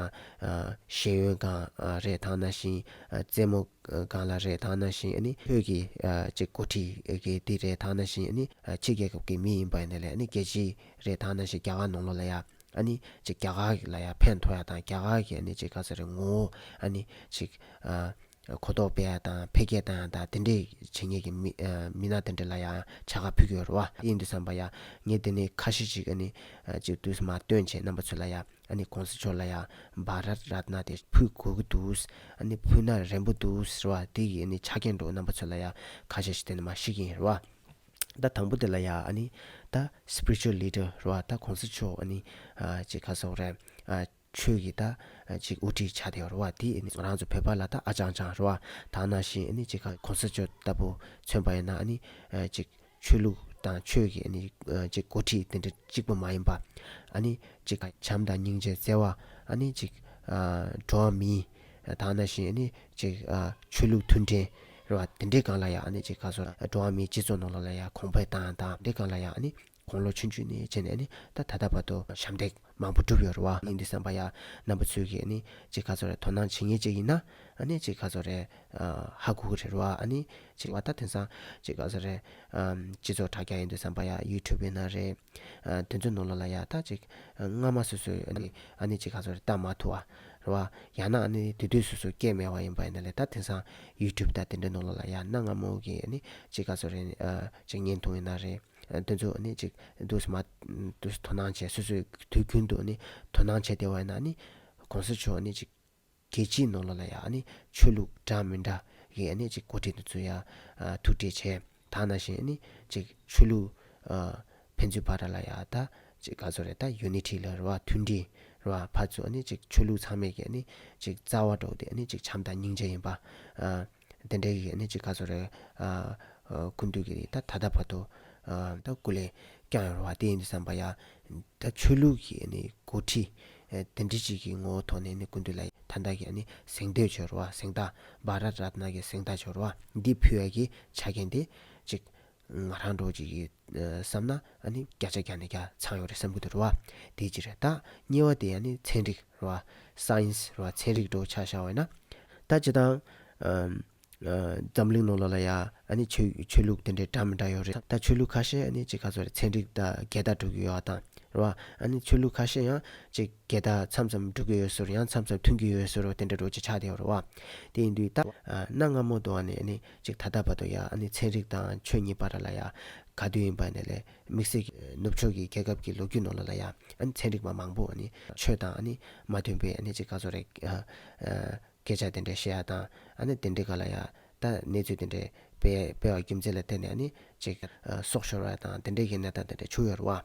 ཤེས་ཡོན་སྒང་རེད། ད་ནང་བཞིན་རྩེད་མོ་སྒང་ལ་རེད། ད་ནང་བཞིན་ཨ་ནི་ཆོས་ཀྱི་ཨ་ཅིག་འགོ་ཁྲིད་ཀྱི་འདི་རེད། ད་ནང་བཞིན་ཨ་ནི་ཨ་ཕྱི་རྒྱལ་ཁབ་ཀྱི་མི་ཡིན་པ་ཡིན་ན་ལས་ཨ་ནི་རྒྱལ་སྤྱི་རེད། ད་ནང་བཞིན་རྒྱ་གར་ནང་ལོགས་ལ་ཡ་ཨ་ནི་ཅིག་རྒྱ་གར་ལ་ཡ་ཕན་ཐོགས་ཡ་དང་རྒྱ་གར་གྱི་ཨ་ནི་ཅིག་ག་ཚོད་རེད་ངོ་བོ་ཨ་ནི་ཅིག་ཨ་གོ་རྟོགས་སྤེལ་ཡ་དང་འཕེལ་རྒྱས་བཏང་ཡ་དང་དེ་འདྲས་བྱེད་མཁན་གྱི་མི་ཨ་མི་སྣ་དེ་འདྲས་ལ་ཡ་བྱ་དགའ་ཕུལ་གྱི་ཡོད་རེད་བ། ཡིན་དུས་ཙམ་པ་ཡ་ངས་དེ་ནས་ཁ་ཤས་ཅིག་ཨ་ནི་ཨ་ཅིག་དུས་མ་སྟོན་བྱས་རྣམ་པ་ཚོ་ལ་ཡ། ཨ་ནི་གོང་ས་མཆོག་ལ་ཡ་བྷ་རད་རཏ་ན་དེ་ཕུལ་དགོས་ཀྱི་འདུག་ཨ་ནི་ཕུལ་ན་རན་པོ་འདུག་ཟེར་བ་དེ་གི་ཨ་ནི་ཆ་རྐྱེན་འདྲ་བོ་རྣམ་པ་ཚོ་ལ་ཡ་ཁ་ཤས་ཤིག་དེ་ནས་མར་ཞུ་གི་ཡིན་རེད་བ། ད་དང་པོ་དེ་ལ་ཡ་ཨ་ནི་ད་spiritual leader རེད་བ། ད་གོང་ས་མཆོག་ཨ་ནི་ཨ་ཅིག་ག་ཟེར་དགོས་རེད། ཨ་ཆོས་ཀྱི་ད་ཨ་ཅིག་དབུ་ཁྲིད་ཆགས་བསྡད་ཡོད་རེད་བ། དེ་ཨ་ནི་ང་རང་ཚོ་བོད་པ་ལ་ད་ཨ་ཅང་ཅང་རེད་བ། ད་ནང་བཞིན་ཨ་ནི་ཅིག་ག་གོང་ས་མཆོག་ལྟ་བུ་མཚོན་པ་ཡིན་ན་ཨ་ནི་ཨ་ཅིག་ཆོས་ལུགས་དང་ཆོས་ཀྱི་ཨ་ནི་ཅིག་འགོ་ཁྲིད་དེ་འདྲ་གཅིག་པ་མ་ཡིན་པ། ཨ་ནི་ཅིག་བྱམས་དང་སྙིང་རྗེ་བརྩེ་བ། ཨ་ནི་ཅིག་འགྲོ་བ་མིའི་དང་ནང་བཞིན་ཨ་ནི་ཅིག་ཆོས་ལུགས་མཐུན་འབྲེལ་རེད་བ། དེ་འདྲའི་སྒང་ལ་ཡང་ཨ་ནི་ཅིག་ག་ཚོད་འགྲོ་བ་མིའི་སྤྱི་ཚོགས་ནང་ལོགས་ལ་ཡང་གོང་འཕེལ་བཏང་དང་དེ་འདྲའི་སྒང་ལ་ཡང་ཨ་ནི་དགུང་ལོ་ཆུང་ཆུང་ནས་བྱས་ནས་ཨ་ནི་ད་ད་ལྟ་བར་དུ་ཞབས་འདེགས་མང་པོ་བསྒྲུབས་ཡོད་རེད་བ། ཡིན་དུས་ཙམ་པ་ཡ་རྣམ་པ་ཚོས་ཀྱིས་ཨ་ནི་ཅིག་ག་ཚོད་རེད་དོ་སྣང་བྱེད་མཁན་ཅིག་ཡིན་ན་ཨ་ནི་ཅིག་ག་ཚོད་རེད་ཧ་གོ་གི་རེད་བ། ཨ་ནི་ཅིག་བ་ད་དེང་སང་ཅིག་ག་ཚོད་རེད་སྤྱི་ཚོགས་དྲ་རྒྱ་ཡིན་དུས་ཙམ་པ་ཡ་ཡུ་ཊུབ་ཡིན་ན་རེད། དེ་ཚོའི་ནང་ལོགས་ལ་ཡ་ད་ཅིག་སྔ་མ་སོ་སོས་ཨ་ནི་ཨ་ནི་ཅིག་ག་ཚོད་རེད་ལྟ་མ་ཐུབ་བ་རེད་བ། ཡང་ན་ཨ་ནི་དེ་དུས་སོ་སོ་སྐད་མེད་པ་ཡིན་པ་ཡིན་ན་ལས་ད་དེང་སང་ཡུ་ཊུབ་དང་དེ་འདྲའི་ནང་ལོགས་ལ་ཡ་གནའ་སྔ་མོ་གི་ཨ་ནི་ཅིག་ག་ཚོད་རེད་ཅིག་བརྙན་ཐུང་ཡིན་ན་རེད། དེ་ཚོ་ནི་ཅིག་འདུག་སེ་མ་འདུག་སེ་དོ་སྣང་བྱས་སོ་སོའི་དུས་རྒྱུན་དུ་ནི་དོ་སྣང་བྱས་བསྡད་པ་ཡིན་ན་ནི་གོང་ས་མཆོག་ནི་ཅིག་རྒྱལ་སྤྱིའི་ནང་ལོགས་ལ་ཡང་ནི་ཆོས་ལུགས་འདྲ་མི་འདྲ་གི་ནི་ཅིག་འགོ་ཁྲིད་དེ་ཚོ་ཡང་ཐུག་འཕྲད་བྱས། ད་ནང་བཞིན་ནི་ཅིག་ཆོས་ལུགས་ཕན་ཚུན་བར་ལ་ཡང་ད་ཅིག་ག་ཚོད་རེད་ད་ཡུ་ནི་ཊི་ལ་རེད་བ། མཐུན་སྒྲིལ་རེད་བ། ཕར་ཚུར་ནི་ཅིག་ཆོས་ལུགས་ཚང་མས་ཀྱི་ནི་ཅིག་རྩ་བ་འདྲ་བོ་དེ་ནི་ཅིག་བྱམས་དང་སྙིང་རྗེ་ཡིན་པ། དེ་འདྲའི་གི་ནི་ཅིག་ག་ཚོད་རེད། ཨ་ཨ་སྐུ་མདུན་གྱིས་ད་ད་ལྟ་བར་དུ་ཨ་ད་སྐུ་ལས་བསྐྱངས་ཡོད་རེད་བ། དེ་ཡིན་དུས་ཙམ་པ་ཡ་ད་ཆོས་ལུགས་ཀྱི་ནི་འགོ་ཁྲིད་ཨ་དེ་འདྲ་ཅིག་གི་ངོ་བོ་ཐོག་ནས་ནི་སྐུ་མདུན་ལ་ད་ལྟ་གི་ནི་གཟེངས་བསྟོད་བྱས་རེད་བ། གཟེངས་རྟགས་བྷ་རད་རཏ་ན་གི་གཟེངས་རྟགས་བྱས་རེད་བ། འདི་ཕུལ་ཡ་གི་ཆ་རྐྱེན་དེ་ཅིག་ ང་རང་འདྲ་བོ་ཅིག་གིས་བསམ་ན་ཨ་ནི་བརྒྱ་ཆ་བརྒྱ་ནས་བརྒྱ་ཚང་ཡོད་རེད་བསམ་གྱི་འདུག་རེད་བ། དེ་གཅིག་རེད། ད་གཉིས་པ་དེ་ཨ་ནི་ཚན་རིག་རེད་བ། སའེན་སི་རེད་བ། ཚན་རིག་འདྲ་བོ་ཆ་བཞག་པ་ཡིན་ན། ད་སྤྱིར་བཏང་ཨམ། ཨ། འཛམ་གླིང་ནང་ལོགས་ལ་ཡ་ཨ་ནི་ཆོས་ཆོས་ལུགས་དེ་འདྲའི་འདྲ་མི་འདྲ་ཡོད་རེད། ད་ཆོས་ལུགས་ཁ་ཤས་ཨ་ནི་ཅིག་ག་ཚོད་རེད། ཚན་རིག་དང་འགལ་ཟླ་འགྲོ་གི་ཡོད་པ་དང་རེད་བ། ཨ་ནི་ཆོས་ལུགས་ཁ་ཤས་ཡང་ཅིག་འགལ་ཟླ་མཚམས་མཚམས་འགྲོ་གི་ཡོད་ཟེར། ཡང་མཚམས་མཚམས་མཐུན་གྱི་ཡོད་ཟེར་བ་དེ་འདྲ་འདྲ་བོ་ཅིག་ཆགས་བསྡད་ཡོད་རེད་བ། དེ་ཡིན་དུས་ད་ཨ་གནའ་སྔ་མོ་དུས་ནས་ཨ་ནི་ཅིག་ད་ལྟ་བར་དུ་ཡ་ཨ་ནི་ཚན་རིག་དང་ཆོས་གཉིས་བར་ལ་ཡ་ག་དུས་ཡིན་པ་ནས་ལས་དམིགས་བསལ་གྱི་ནུབ་ཕྱོགས་ཀྱི་རྒྱལ་ཁབ་ཀྱི་ལོ་རྒྱུས་ནང་ལོགས་ལ་ཡ་ཨ་ནི་ཚན་རིག་པ་མང་པོ་ཨ་ནི་ཆོས་དང་ཨ་ནི་མ་མཐུན་པའི་ཨ་ནི་ཅིག་ག་ཚོད་རེད། ཨ། ཨ། སྐད་ཆ་དེ་འདྲ་བཤད་ཡ་དང་ཨ་ནི་དེ་འདྲའི་སྒང་ལ་ཡ་ད་གནས་ཚུལ་དེ་འདྲ་སྤེལ་སྤེལ་བ་རྒྱུ་མཚན་ལ་བརྟེན་ནས་ཨ་ནི་ཅིག་ཨ་སྲོག་ཤོར་བ་དང་དེ་འདྲའི་གི་གནས་སྟངས་དེ་འདྲ་བྱུང་ཡོད་རེད་བ།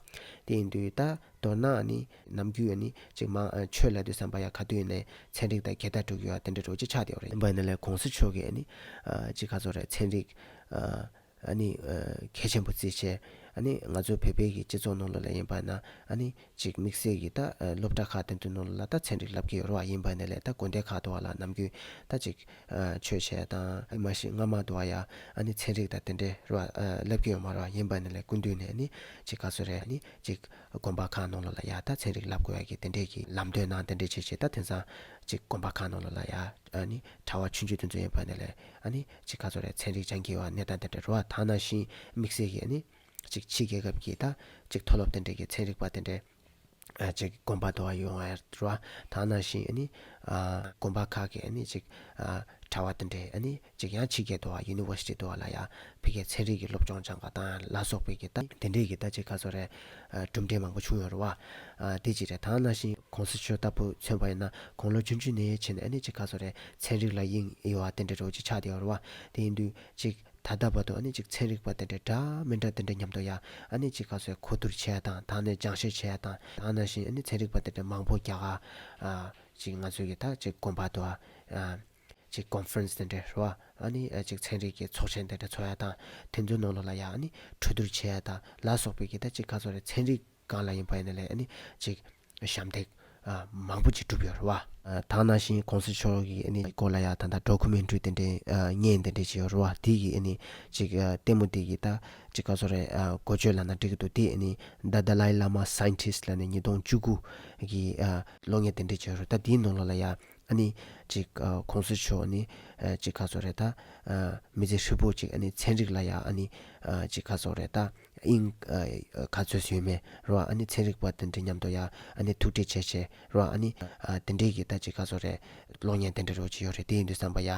དེ་ཡིན་དུས་ད་མདོར་ན་ཨ་ནི་ནམ་རྒྱུན་ཨ་ནི་ཅིག་མང་ཨ་ཆོས་ལབ་དུས་ཙམ་པ་ཡ་ག་དུས་ནས་ཚན་རིག་དང་འགལ་ཟླ་འགྲོ་གི་ཡོད་པ་དེ་འདྲ་འདྲ་བོ་ཅིག་ཆགས་བསྡད་ཡོད་རེད། ཡིན་པ་ཡིན་ན་ལས་གོང་ས་མཆོག་གིས་ཨ་ནི་ཨ་ཅིག་ག་ཚོད་རེད། ཚན་རིག་ཨ། ཨ་ནི་ཨ་གལ་ཆེན་པོ་བརྩིས་བྱས། ཨ་ནི་ང་ཚོ་བོད་པའི་གི་སྤྱི་ཚོགས་ནང་ལོགས་ལ་ཡིན་པ་ན་ཨ་ནི་ཅིག་དམིགས་བསལ་གྱི་ད་ཨ་སློབ་གྲྭ་ཁག་དེ་ཚོའི་ནང་ལོགས་ལ་ད་ཚན་རིག་བསླབ་ཀྱི་ཡོད་རེད་བ། ཡིན་པ་ནས་ལས་ད་དགོན་སྡེ་ཁག་ཏུ་བ་ལ་ནམ་རྒྱུན་ད་ཅིག་ཨ་ཆོས་བྱས་དང་མ་གཞི་སྔ་མ་དུ་བ་ཡ་ཨ་ནི་ཚན་རིག་དང་དེ་འདྲའི་རེད་བ། ཨ་བསླབ་ཀྱི་ཡོད་མ་རེད་བ། ཡིན་པ་ནས་ལས་སྐུ་མདུན་ནས་ཨ་ནི་ཅིག་ག་ཚོད་རེད། ཨ་ནི་ཅིག་དགོན་པ་ཁག་ནང་ལོགས་ལ་ཡ་ད་ཚན་རིག་བསླབ་དགོས་ཡ་གི་དེ་འདྲའི་གི་ལམ་སྟོན་གནང་། དེ་འདྲའི་བྱས་བྱས་ད་དེང་སང་ཅིག་དགོན་པ་ཁག་ནང་ལོགས་ལ་ཡ་ཨ་ནི་གྲྭ་བ་ཆུང་ཆུང་དེ་ཚོ་ཡིན་པ་ནས་ལས་ཨ་ནི་ཅིག་ག་ཚོད་རེད། ཚན་རིག་སྦྱང་གི་ཡོད་པ་གནས་སྟངས་དེ་འདྲ་རེད་བ། ད་ནང་བཞིན་དམིགས་བསལ་གྱི་ཨ་ནི་ཅིག་ཕྱི་རྒྱལ་ཁབ་ཀྱི་ད་ཅིག་མཐོ་སློབ་དེ་འདྲ་གི་ཚན་རིག་པ་དེ་འདྲ་ཨ་ཅིག་དགོན་པ་དུ་བ་ཡོང་ཡ་རེད་བ། ད་ནང་བཞིན་ཨ་ནི་ཨ་དགོན་པ་ཁག་གི་ཨ་ནི་ཅིག་ཨ་གྲྭ་བ་དེ་འདྲས་ཨ་ནི་ཅིག་ཡང་ཕྱི་རྒྱལ་དུ་བ་ཡུ་ནི་ཝར་སི་ཊི་དུ་བ་ལ་ཡ་ཕ་གིའི་ཚན་རིག་གི་སློབ་སྦྱོང་སྦྱང་ག་དང་ལ་སོགས་པའི་གི་ད་དེ་འདྲས་གི་ད་ཅིག་ག་ཚོད་རེད། ཨ་གྲུབ་འབྲས་མང་པོ་བྱུང་ཡོད་རེད་བ། ཨ་དེ་ཅིག་རེད། ད་ནང་བཞིན་གོང་ས་མཆོག་ལྟ་བུ་མཚོན་པ་ཡིན་ན་དགུང་ལོ་ཆུང་ཆུང་ནས་བྱས་ནས་ཨ་ནི་ཅིག་ག་ཚོད་རེད། ཚན་རིག་ལ་དབྱིངས་ཡོད་པ་དེ་འདྲས་རོ་ཅིག་ཆགས་བསྡད་ཡོད་རེད་བ། དེ་ཡིན་དུས་ཅིག་ད་ལྟ་བར་དུ་ཨ་ནི་ཅིག་ཚན་རིག་པ་དེ་འདྲས་འདྲ་མི་འདྲ་དེ་འདྲས་མཉམ་དུ་ཡ་ཨ་ནི་ཅིག་ག་ཚོད་གོ་བསྡུར་བྱས་དང་ད་ནས་སྦྱང་བཤད་བྱས་དང་ད་ནང་བཞིན་ཨ་ནི་ཚན་རིག་པ་དེ་འདྲས་མང་པོ་རྒྱ་གར་ཨ་ཅིག་ང་ཚོའི་གི་ད་ཅིག་དགོན་པ་དུ་ཨ་ཅིག་ཀོན་ཕ་རེན་སི་དེ་འདྲས་རེད་བ། ཨ་ནི་ཨ་ཅིག་ཚན་རིག་གི་ཚོགས་ཆེན་དེ་འདྲས་ཚོགས་ཡ་དང་དེ་ཚོའི་ནང་ལོགས་ལ་ཡ་ཨ་ནི་གྲོས་བསྡུར་བྱས་ཡ་དང་ལ་སོགས་པའི་གི་ད་ཅིག་ག་ཚོད་རེད། ཚན་རིག་སྒང་ལ་ཡིན་པ་ཡིན་ན་ལས་ཨ་ནི་ཅིག་ཞབས་འདེགས་ཨ་མང་པོ་ཅིག་བསྒྲུབས་ཡོད་རེད་བ། ཨ་ད་ནང་བཞིན་གོང་ས་མཆོག་གི་ཨ་ནི་སྐོར་ལ་ཡ་ད་ལྟ་ཌོ་ཀུ་མེན་ཊ་རི་དེ་འདྲས་ཨ་བརྙན་དེ་འདྲས་ཅིག་ཡོད་རེད་བ། དེ་གི་ཨ་ནི་ཅིག་ཨ་ལྟད་མོ་དེ་གི་ད་ཅིག་ག་ཚོད་རེད། ཨ་འགོ་བརྗོད་ལབ་ན་འགྲིག་གི་འདུག་དེ་ཨ་ནི་The Dalai Lama Scientist ལབ་ནས་ཉིས་སྟོང་བཅུ་དགུ་གི་ཨ་གློག་བརྙན་དེ་འདྲས་ཅིག་ཡོད་རེད། ད་དེའི་ནང་ལོགས་ལ་ཡ་ཨ་ནི་ཅིག་ཨ་གོང་ས་མཆོག་ནི་ཨ་ཅིག་ག་ཚོད་རེད། ད་ཨ་མི་ཚེ་ཧྲིལ་པོ་ཅིག་ཨ་ནི་ཚན་རིག་ལ་ཡ་ཨ་ནི་ཨ་ཅིག་ག་ཚོད་རེད། ད་དབྱིངས་ཨ་ག་ཚོད་ཡོད་མེད་རེད་བ། ཨ་ནི་ཚན་རིག་པ་དེ་འདྲ་མཉམ་དུ་ཡ་ཨ་ནི་ཐུག་འཕྲད་བྱས་བྱས་རེད་བ། ཨ་ནི་ཨ་དེ་འདྲའི་གི་ད་ཅིག་ག་ཚོད་རེད། གློག་བརྙན་དེ་འདྲ་རོ་ཅིག་ཡོད་རེད། དེ་ཡིན་དུས་ཙམ་པ་ཡ་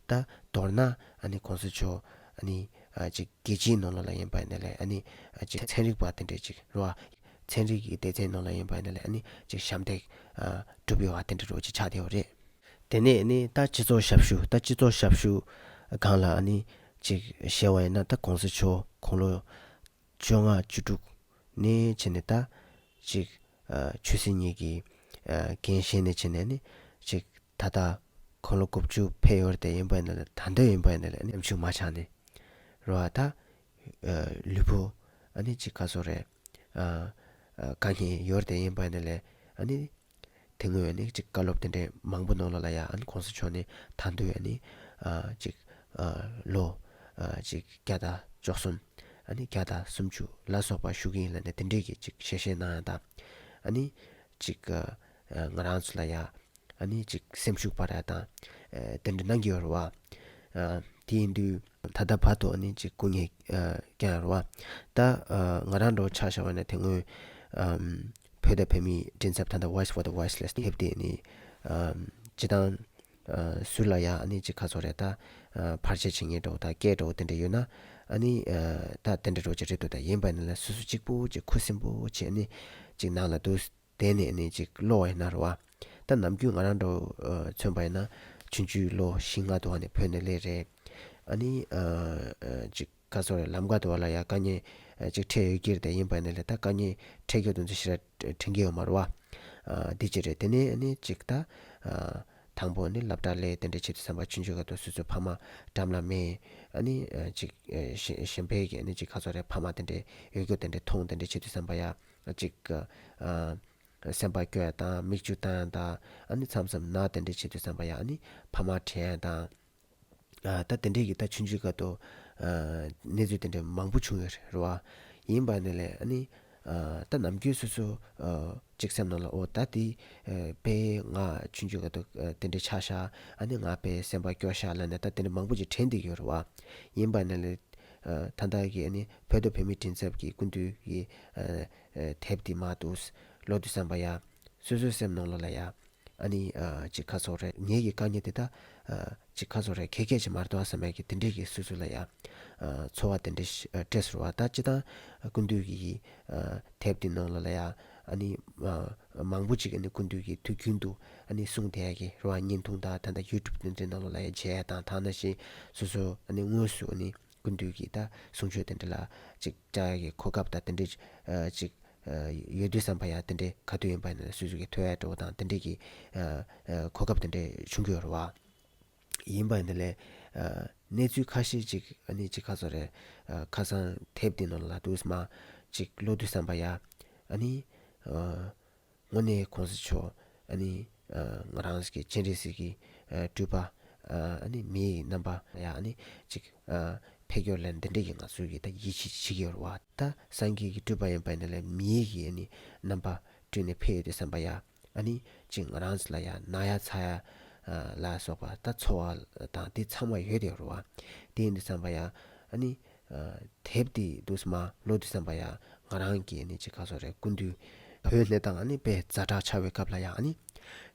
ད་མདོར་ན་ཨ་ནི་གོང་ས་མཆོག་ཨ་ནི་ཨ་ཅིག་རྒྱལ་སྤྱིའི་ནང་ལོགས་ལ་ཡིན་པ་ཡིན་ན་ལས་ཨ་ནི་ཨ་ཅིག་ཚན་རིག་པ་དེ་འདྲ་ཅིག་རེད་བ། ཚན་རིག་གི་སྡེ་ཚན་ནང་ལ་ཡིན་པ་ཡིན་ན་ལས་ཨ་ནི་ཅིག་ཞབས་འདེགས་ཨ་བསྒྲུབས་ཡོད་བ་དེ་འདྲ་རོ་ཅིག་ཆགས་བསྡད་ཡོད་རེད། དེ་ནས་ནི་ད་སྤྱི་ཚོགས་ཞབས་ཞུ་ད་སྤྱི་ཚོགས་ཞབས་ཞུ་སྒང་ལ་ཨ་ནི་ཅིག་བཤད་པ་ཡིན་ན་ད་གོང་ས་མཆོག་དགུང་ལོ་བཅོ་ལྔ་བཅུ་དྲུག་ནས་བྱས་ནས་ད་ཅིག་ཨ་ཆོས་སྲིད་གཉིས་ཀྱི་ཨ་འགན་བཞེས་ནས་བྱས་ནས་ནི་ཅིག་ད་ལྟ་དགུང་ལོ་དགུ་བཅུ་ཕེབས་ཡོད་རེད་དེ། ཡིན་པ་ཡིན་ན་ལས་ད་ལྟ་ཡིན་པ་ཡིན་ན་ལས་ཨ་ནི་ཉམ་ཆུང་མ་ཆགས་ནས་རེད་བ། ད་ཨ་ལུས་པོ་ཨ་ནི་ཅིག་ག་ཚོད་རེད། ཨ་ཨ་དཀའ་ངལ་ཡོད་རེད་དེ། ཡིན་པ་ཡིན་ན་ལས་ཨ་ནི་དེ་སྔོན་ནི་ཅིག་བཀའ་སློབ་དེ་འདྲའི་མང་པོ་ནང་ལོགས་ལ་ཡ་ཨ་ནི་གོང་ས་མཆོག་ནི་ད་དུང་ཨ་ནི་ཨ་ཅིག་ཨ་ལོ་ཨ་ཅིག་བརྒྱ་དང་བཅུ་གསུམ་ཨ་ནི་བརྒྱ་དང་སུམ་ཅུ་ལ་སོགས་པ་བཞུགས་ཀྱི་ཡིན་ལབ་ནས་དེ་འདྲའི་གི་ཅིག་ཞལ་བཞེས་གནང་ཡ་དང་། ཨ་ནི་ཅིག་ཨ་ང་རང་ཚོ་ལ་ཡ་ཨ་ནི་ཅིག་སེམས་ཤུགས་སྤར་ཡ་དང་ཨ་དེ་འདྲ་གནང་གི་ཡོད་རེད་བ། ཨ་དེ་ཡིན་དུས་ད་ལྟ་བར་དུ་ཨ་ནི་ཅིག་སྐུ་ངལ་ཨ་བསྐྱངས་ཡོད་རེད་བ། ད་ཨ་ང་རང་འདྲ་བོ་ཆ་བཞག་པ་ན་དེ་སྔོན་ཨམ་བོད་དང་བོད་མིའི་མགྲིན་ཚབ་ད་ལྟ་Voice for the Voiceless ཕེབས་ཏེ་ནི་ཨམ་སྤྱིར་བཏང་ཨ་ཟུར་ལ་ཡ་ཨ་ནི་ཅིག་ག་ཚོད་རེད། ད་ཨ་བར་ཆད་བྱེད་མཁན་འདྲ་བོ་དང་སྐད་འདྲ་བོ་དེ་འདྲ་ཡོད་ན་ཨ་ནི་ཨ་ད་དེ་འདྲ་འདྲ་བོ་ཅིག་རེད་འདུག་ད་ཡིན་པ་ནི་ལ་སོ་སོ་གཅིག་པུ་ཅིག་ཁུ་སིམ་པོ་བྱས་ནི་ཅིག་ནང་ལ་འདུག་དེ་ནས་ནི་ཅིག་ཀློག་པ་ཡིན་ན་རེད་བ། ད་ནམ་རྒྱུན་ང་རང་འདྲ་བོ་ཨ་མཚོན་པ་ཡིན་ན་ཆུང་ཆུང་ལོ་བཞི་ལྔ་དུ་བ་ནས་བོད་ནས་སླེབས་རེད། ཨ་ནི་ཨ་ཨ་ཅིག་ག་ཚོད་རེད། ལམ་ཁ་དུ་བ་ལ་ཡ་དཀའ་ངལ་ཨ་ཅིག་འཕྲད་ཡོད་ཀྱི་རེད་དེ། ཡིན་པ་ནི་ལ་ད་དཀའ་ངལ་འཕྲད་རྒྱུ་དེ་ཚོ་ཞེ་དྲག་དྲན་གྱི་ཡོད་མ་རེད་བ། ཨ་འདི་ཅི་རེད། དེ་ནས་ཨ་ནི་ཅིག་ད་ཨ་དང་པོ་ནི་སློབ་གྲྭ་སླེབས་དེ་འདྲ་བྱེད་དུས་ཙམ་པ་ཆུང་ཆུང་སྐབས་དུ་སོ་སོའི་ཕ་མ་འགྲམ་ལ་མེད། ཨ་ནི་ཨ་ཅིག་ཨ་གཞན་གཞན་པའི་གི་ཨ་ནི་ཅིག་ག་ཚོད་རེད། ཕ་མ་དེ་འདྲ་ཡོད་རྒྱུ་དེ་འདྲ་མཐོང་དེ་འདྲ་བྱེད་དུས་ཙམ་པ་ཡ་ཅིག་ཨ། སེམས་པ་སྐྱོ་ཡ་དང་མིག་ཆུ་བཏང་ཡ་དང་ཨ་ནི་མཚམས་མཚམས་ན་དེ་འདྲས་བྱེད་དུས་ཙམ་པ་ཡ་ཨ་ནི་ཕ་མ་དྲན་ཡ་དང་། ཨ་ད་དེ་འདྲས་ཀྱི་ད་ཆུང་ཆུང་སྐབས་དུ་ གནས་ཚུལ་དེ་འདྲ་མང་པོ་བྱུང་ཡོད་རེད་བ། ཡིན་པ་ནི་ལས་ཨ་ནི། ད་ནམ་རྒྱུན་སོ་སོ་གཅིག་སེམས་ནང་ལ་འོ་ད་དེ་དཔེ་ང་ཆུང་ཆུང་ག་དུས་དེ་འདྲ་ཆགས་ཤག་ཨ་ནི་ང་དཔེ་སེམས་པ་སྐྱོ་ཤག་ལབ་ནས་ད་དེ་འདྲ་མང་པོ་ཅིག་དྲན་བསྡད་ཡོད་རེད་བ། ཡིན་པ་ནི་ལས་ད་ལྟ་གི་ཨ་ནི་བོད་དང་བོད་མིའི་མགྲིན་ཚབ་ཀྱི་སྐུ་མདུན་གྱི་དེབ་དེ་མར་འདུག་ཀློག་དུས་ཙམ་པ་ཡ། སོ་སོའི་སེམས་ནང་ལོགས་ལ་ཡ། ཨ་ནི་ཅིག་ག་ཟེར་དགོས་རེད། ངེད་ཀྱི་དཀའ་ངལ་དེ་ད་ཅིག་ག་ཟེར་དགོས་རེད། ག་གེ་ཅིག་མ་རེད་འདུག་བསམ་ཡག་གི་དེ་འདྲས་ཀྱི་སོ་སོ་ལ་ཡ་ཚོར་བ་དེ་འདྲས་སྤྲད་སོང་བ། ད་སྤྱིར་བཏང་སྐུ་མདུན་གྱི་དེབ་དེ་ནང་ལོགས་ལ་ཡ་ཨ་ནི་མང་པོ་ཅིག་ཨ་ནི་སྐུ་མདུན་གྱི་དུས་རྒྱུན་དུ་ཨ་ནི་གསུང་བསྡད་ཡག་གི་རེད་བ། བརྙན་ཐུང་དང་ད་ལྟ་ཡུ་ཊུབ་དེ་འདྲའི་ནང་ལོགས་ལ་ཡ་མཇལ་ཡག་དང་། ད་ནང་བཞིན་སོ་སོ་ཨ་ནི་དངོས་སུ་ཨ་ནི་སྐུ་མདུན་གྱི་ད་གསུང་ཆོས་དེ་འདྲ་ལ་ཅིག་བཅར་ཡག་གི་གོ་སྐབས་དང་དེ་འདྲས་ཅིག་ཡོད་དུས་ཙམ་པ་ཡ་དེ་འདྲའི་ག་དུས་ཡིན་པ་ཡིན་ན་སོ་སོ་གི་ཐོས་ཡག་འདྲ་བོ་དང་དེ་འདྲའི་གི་གོ་སྐབས་དེ་འདྲའི་བྱུང་གི་ཡོད་རེད་བ། ཡིན་པ་ཡིན་ན་ལས་གནས་ཚུལ་ཁ་ཤས་ཅིག་ཨ་ནི་ཅིག་ག་ཟེར་དགོས་རེད། ཁ་སང་དེབ་དེ་ནང་ལ་འདུག་སེ་མར་ཅིག་ཀློག་དུས་ཙམ་པ་ཡ་ཨ་ནི། དངོས་གནས་གོང་ས་མཆོག་ཨ་ནི་ང་རང་གི་སྤྱན་རས་གཟིགས་ཀྱི་སྤྲུལ་པ་ཨ་ནི་མིའི་རྣམ་པ་ཡ་ཨ་ནི་ཅིག་ཕེབས་ཡོད་ལབ་འདི་འདྲ་གི་ང་ཚོས་ཀྱི་ད་ཡིད་ཆེས་བྱེད་ཀྱི་ཡོད་རེད་བ། ད་སངས་རྒྱས་ཀྱི་སྤྲུལ་པ་ཡིན་པ་ཡིན་ན་ལས་མིའི་གི་ཨ་ནི་རྣམ་པ་སྤྲུལ་ནས་ཕེབས་ཡོད་དུས་ཙམ་པ་ཡ་ཨ་ནི་ཅིག་ང་རང་ཚོ་ལ་ཡ་ན་ཡ་ཚ་ཡ་ལ་སོགས་པ་ད་ཚོར་བ་དང་དེ་ཚང་མ་ཡོད་དེ་རེད་བ། དེ་ཡིན་དུས་ཙམ་པ་ཡ་ཨ་ནི། དེབ་དེ་འདུག་སེ་མར་ཀློག་དུས་ཙམ་པ་ཡ་ང་རང་གི་ཨ་ནི་ཅིག་ག་ཟེར་དགོས་རེད། སྐུ་མདུན་བོད་གནས་སྟངས་ཨ་ནི་དཔེ་ཛ་དྲག་ཆགས་པའི་སྐབས་ལ་ཡ་ཨ་ནི་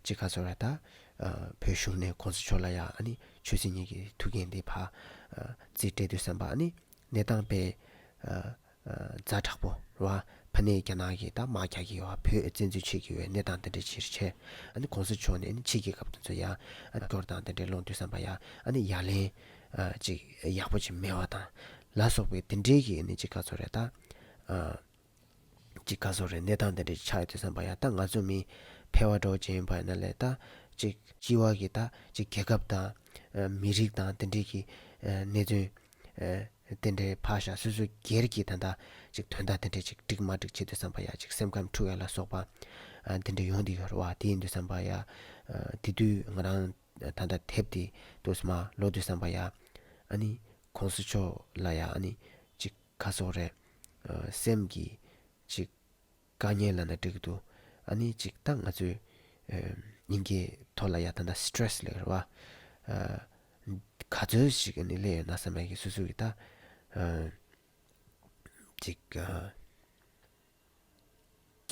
ཅིག་ག་ཟེར་དགོས་རེད། ད་བོད་གཞུང་ནས་གོང་ས་མཆོག་ལ་ཡ་ཨ་ནི་ཆོས་སྲིད་གཉིས་ཀྱི་ཐུགས་འགན་དེ་ཕར་རྩིས་སྤྲད་དུས་ཙམ་པ་ཨ་ནི་གནས་སྟངས་དཔེ་ཛ་དྲག་པོ་རེད་བ། ཕ་ནས་རྒྱ་ནག་གིས་ད་དམག་རྒྱག་གི་ཡོད་བ། བོད་བཙན་འཛུལ་བྱེད་ཀྱི་ཡོད་གནས་སྟངས་དེ་འདྲ་ཅིག་རེད། ཨ་ནི་གོང་ས་མཆོག་ནས་ཨ་ནི་ཕྱི་རྒྱལ་ཁབ་དེ་ཚོ་ཡ་ཨ་ནི་སྐྱོར་སྟངས་དེ་འདྲ་ཀློག་དུས་ཙམ་པ་ཡ་ཨ་ནི་ཡ་ལན་ཅིག་ཡག་པོ་ཅིག་མེད་པ་དང་ལ་སོགས་པའི་དེ་འདྲའི་གི་ཨ་ནི་ཅིག་ག་ཟེར་དགོས་རེད། ད་ཅིག་ག་ཟེར་དགོས་རེད། གནས་སྟངས་དེ་འདྲ་ཅིག་ཆགས་ཡོད་དུས་ཙམ་པ་ཡ་ད་ང་ཚོ་མི་ཕལ་བ་འདྲ་བོ་ཅིག་ཡིན་པ་ཡིན་ན་ལས་ད་ཅིག་སྤྱི་བ་གི་ད་ཅིག་རྒྱལ་ཁབ་དང་མི་རིགས་དང་དེ་འདྲའི་གི་གནད་དོན་དེ་འདྲའི་ཕར་བཞག་སོ་སོ་སྒེར་གྱི་ད་ལྟ་ཅིག་དོན་དག་དེ་འདྲའི་ཅིག་འགྲིག་མ་འགྲིག་བྱེད་དུས་ཙམ་པ་ཡ་ཅིག་སེམས་ཁམས་འཁྲུག་ཡ་ལ་སོགས་པ་དེ་འདྲ་ཡོང་བསྡད་ཡོད་རེད་བ། དེ་ཡིན་དུས་ཙམ་པ་ཡ་དེ་དུས་ང་རང་ད་ལྟ་དེབ་དེ་འདུག་སེ་མར་ཀློག་དུས་ཙམ་པ་ཡ་ཨ་ནི་གོང་ས་མཆོག་ལ་ཡ་ཨ་ནི་ཅིག་ག་ཟེར་དགོས་རེད། སེམས་ཀྱི་ཅིག་དཀའ་ངལ་ལབ་ན་འགྲིག་གི་འདུག་ཨ་ནི་ཅིག་ད་ང་ཚོའི་ཨ་དབྱིན་སྐད་ཐོག་ལ་ཡ་ད་ལྟ་སི་ཊེ་རེ་སི་ལབ་ཀྱི་རེད་བ། ཨ་ག་ཚོད་ཞིག་ཨ་ནི་སླེབས་ཡོད་ན་བསམ་ཡག་གི་སོ་སོ་གི་ད་ཨ་ཅིག་ཨ་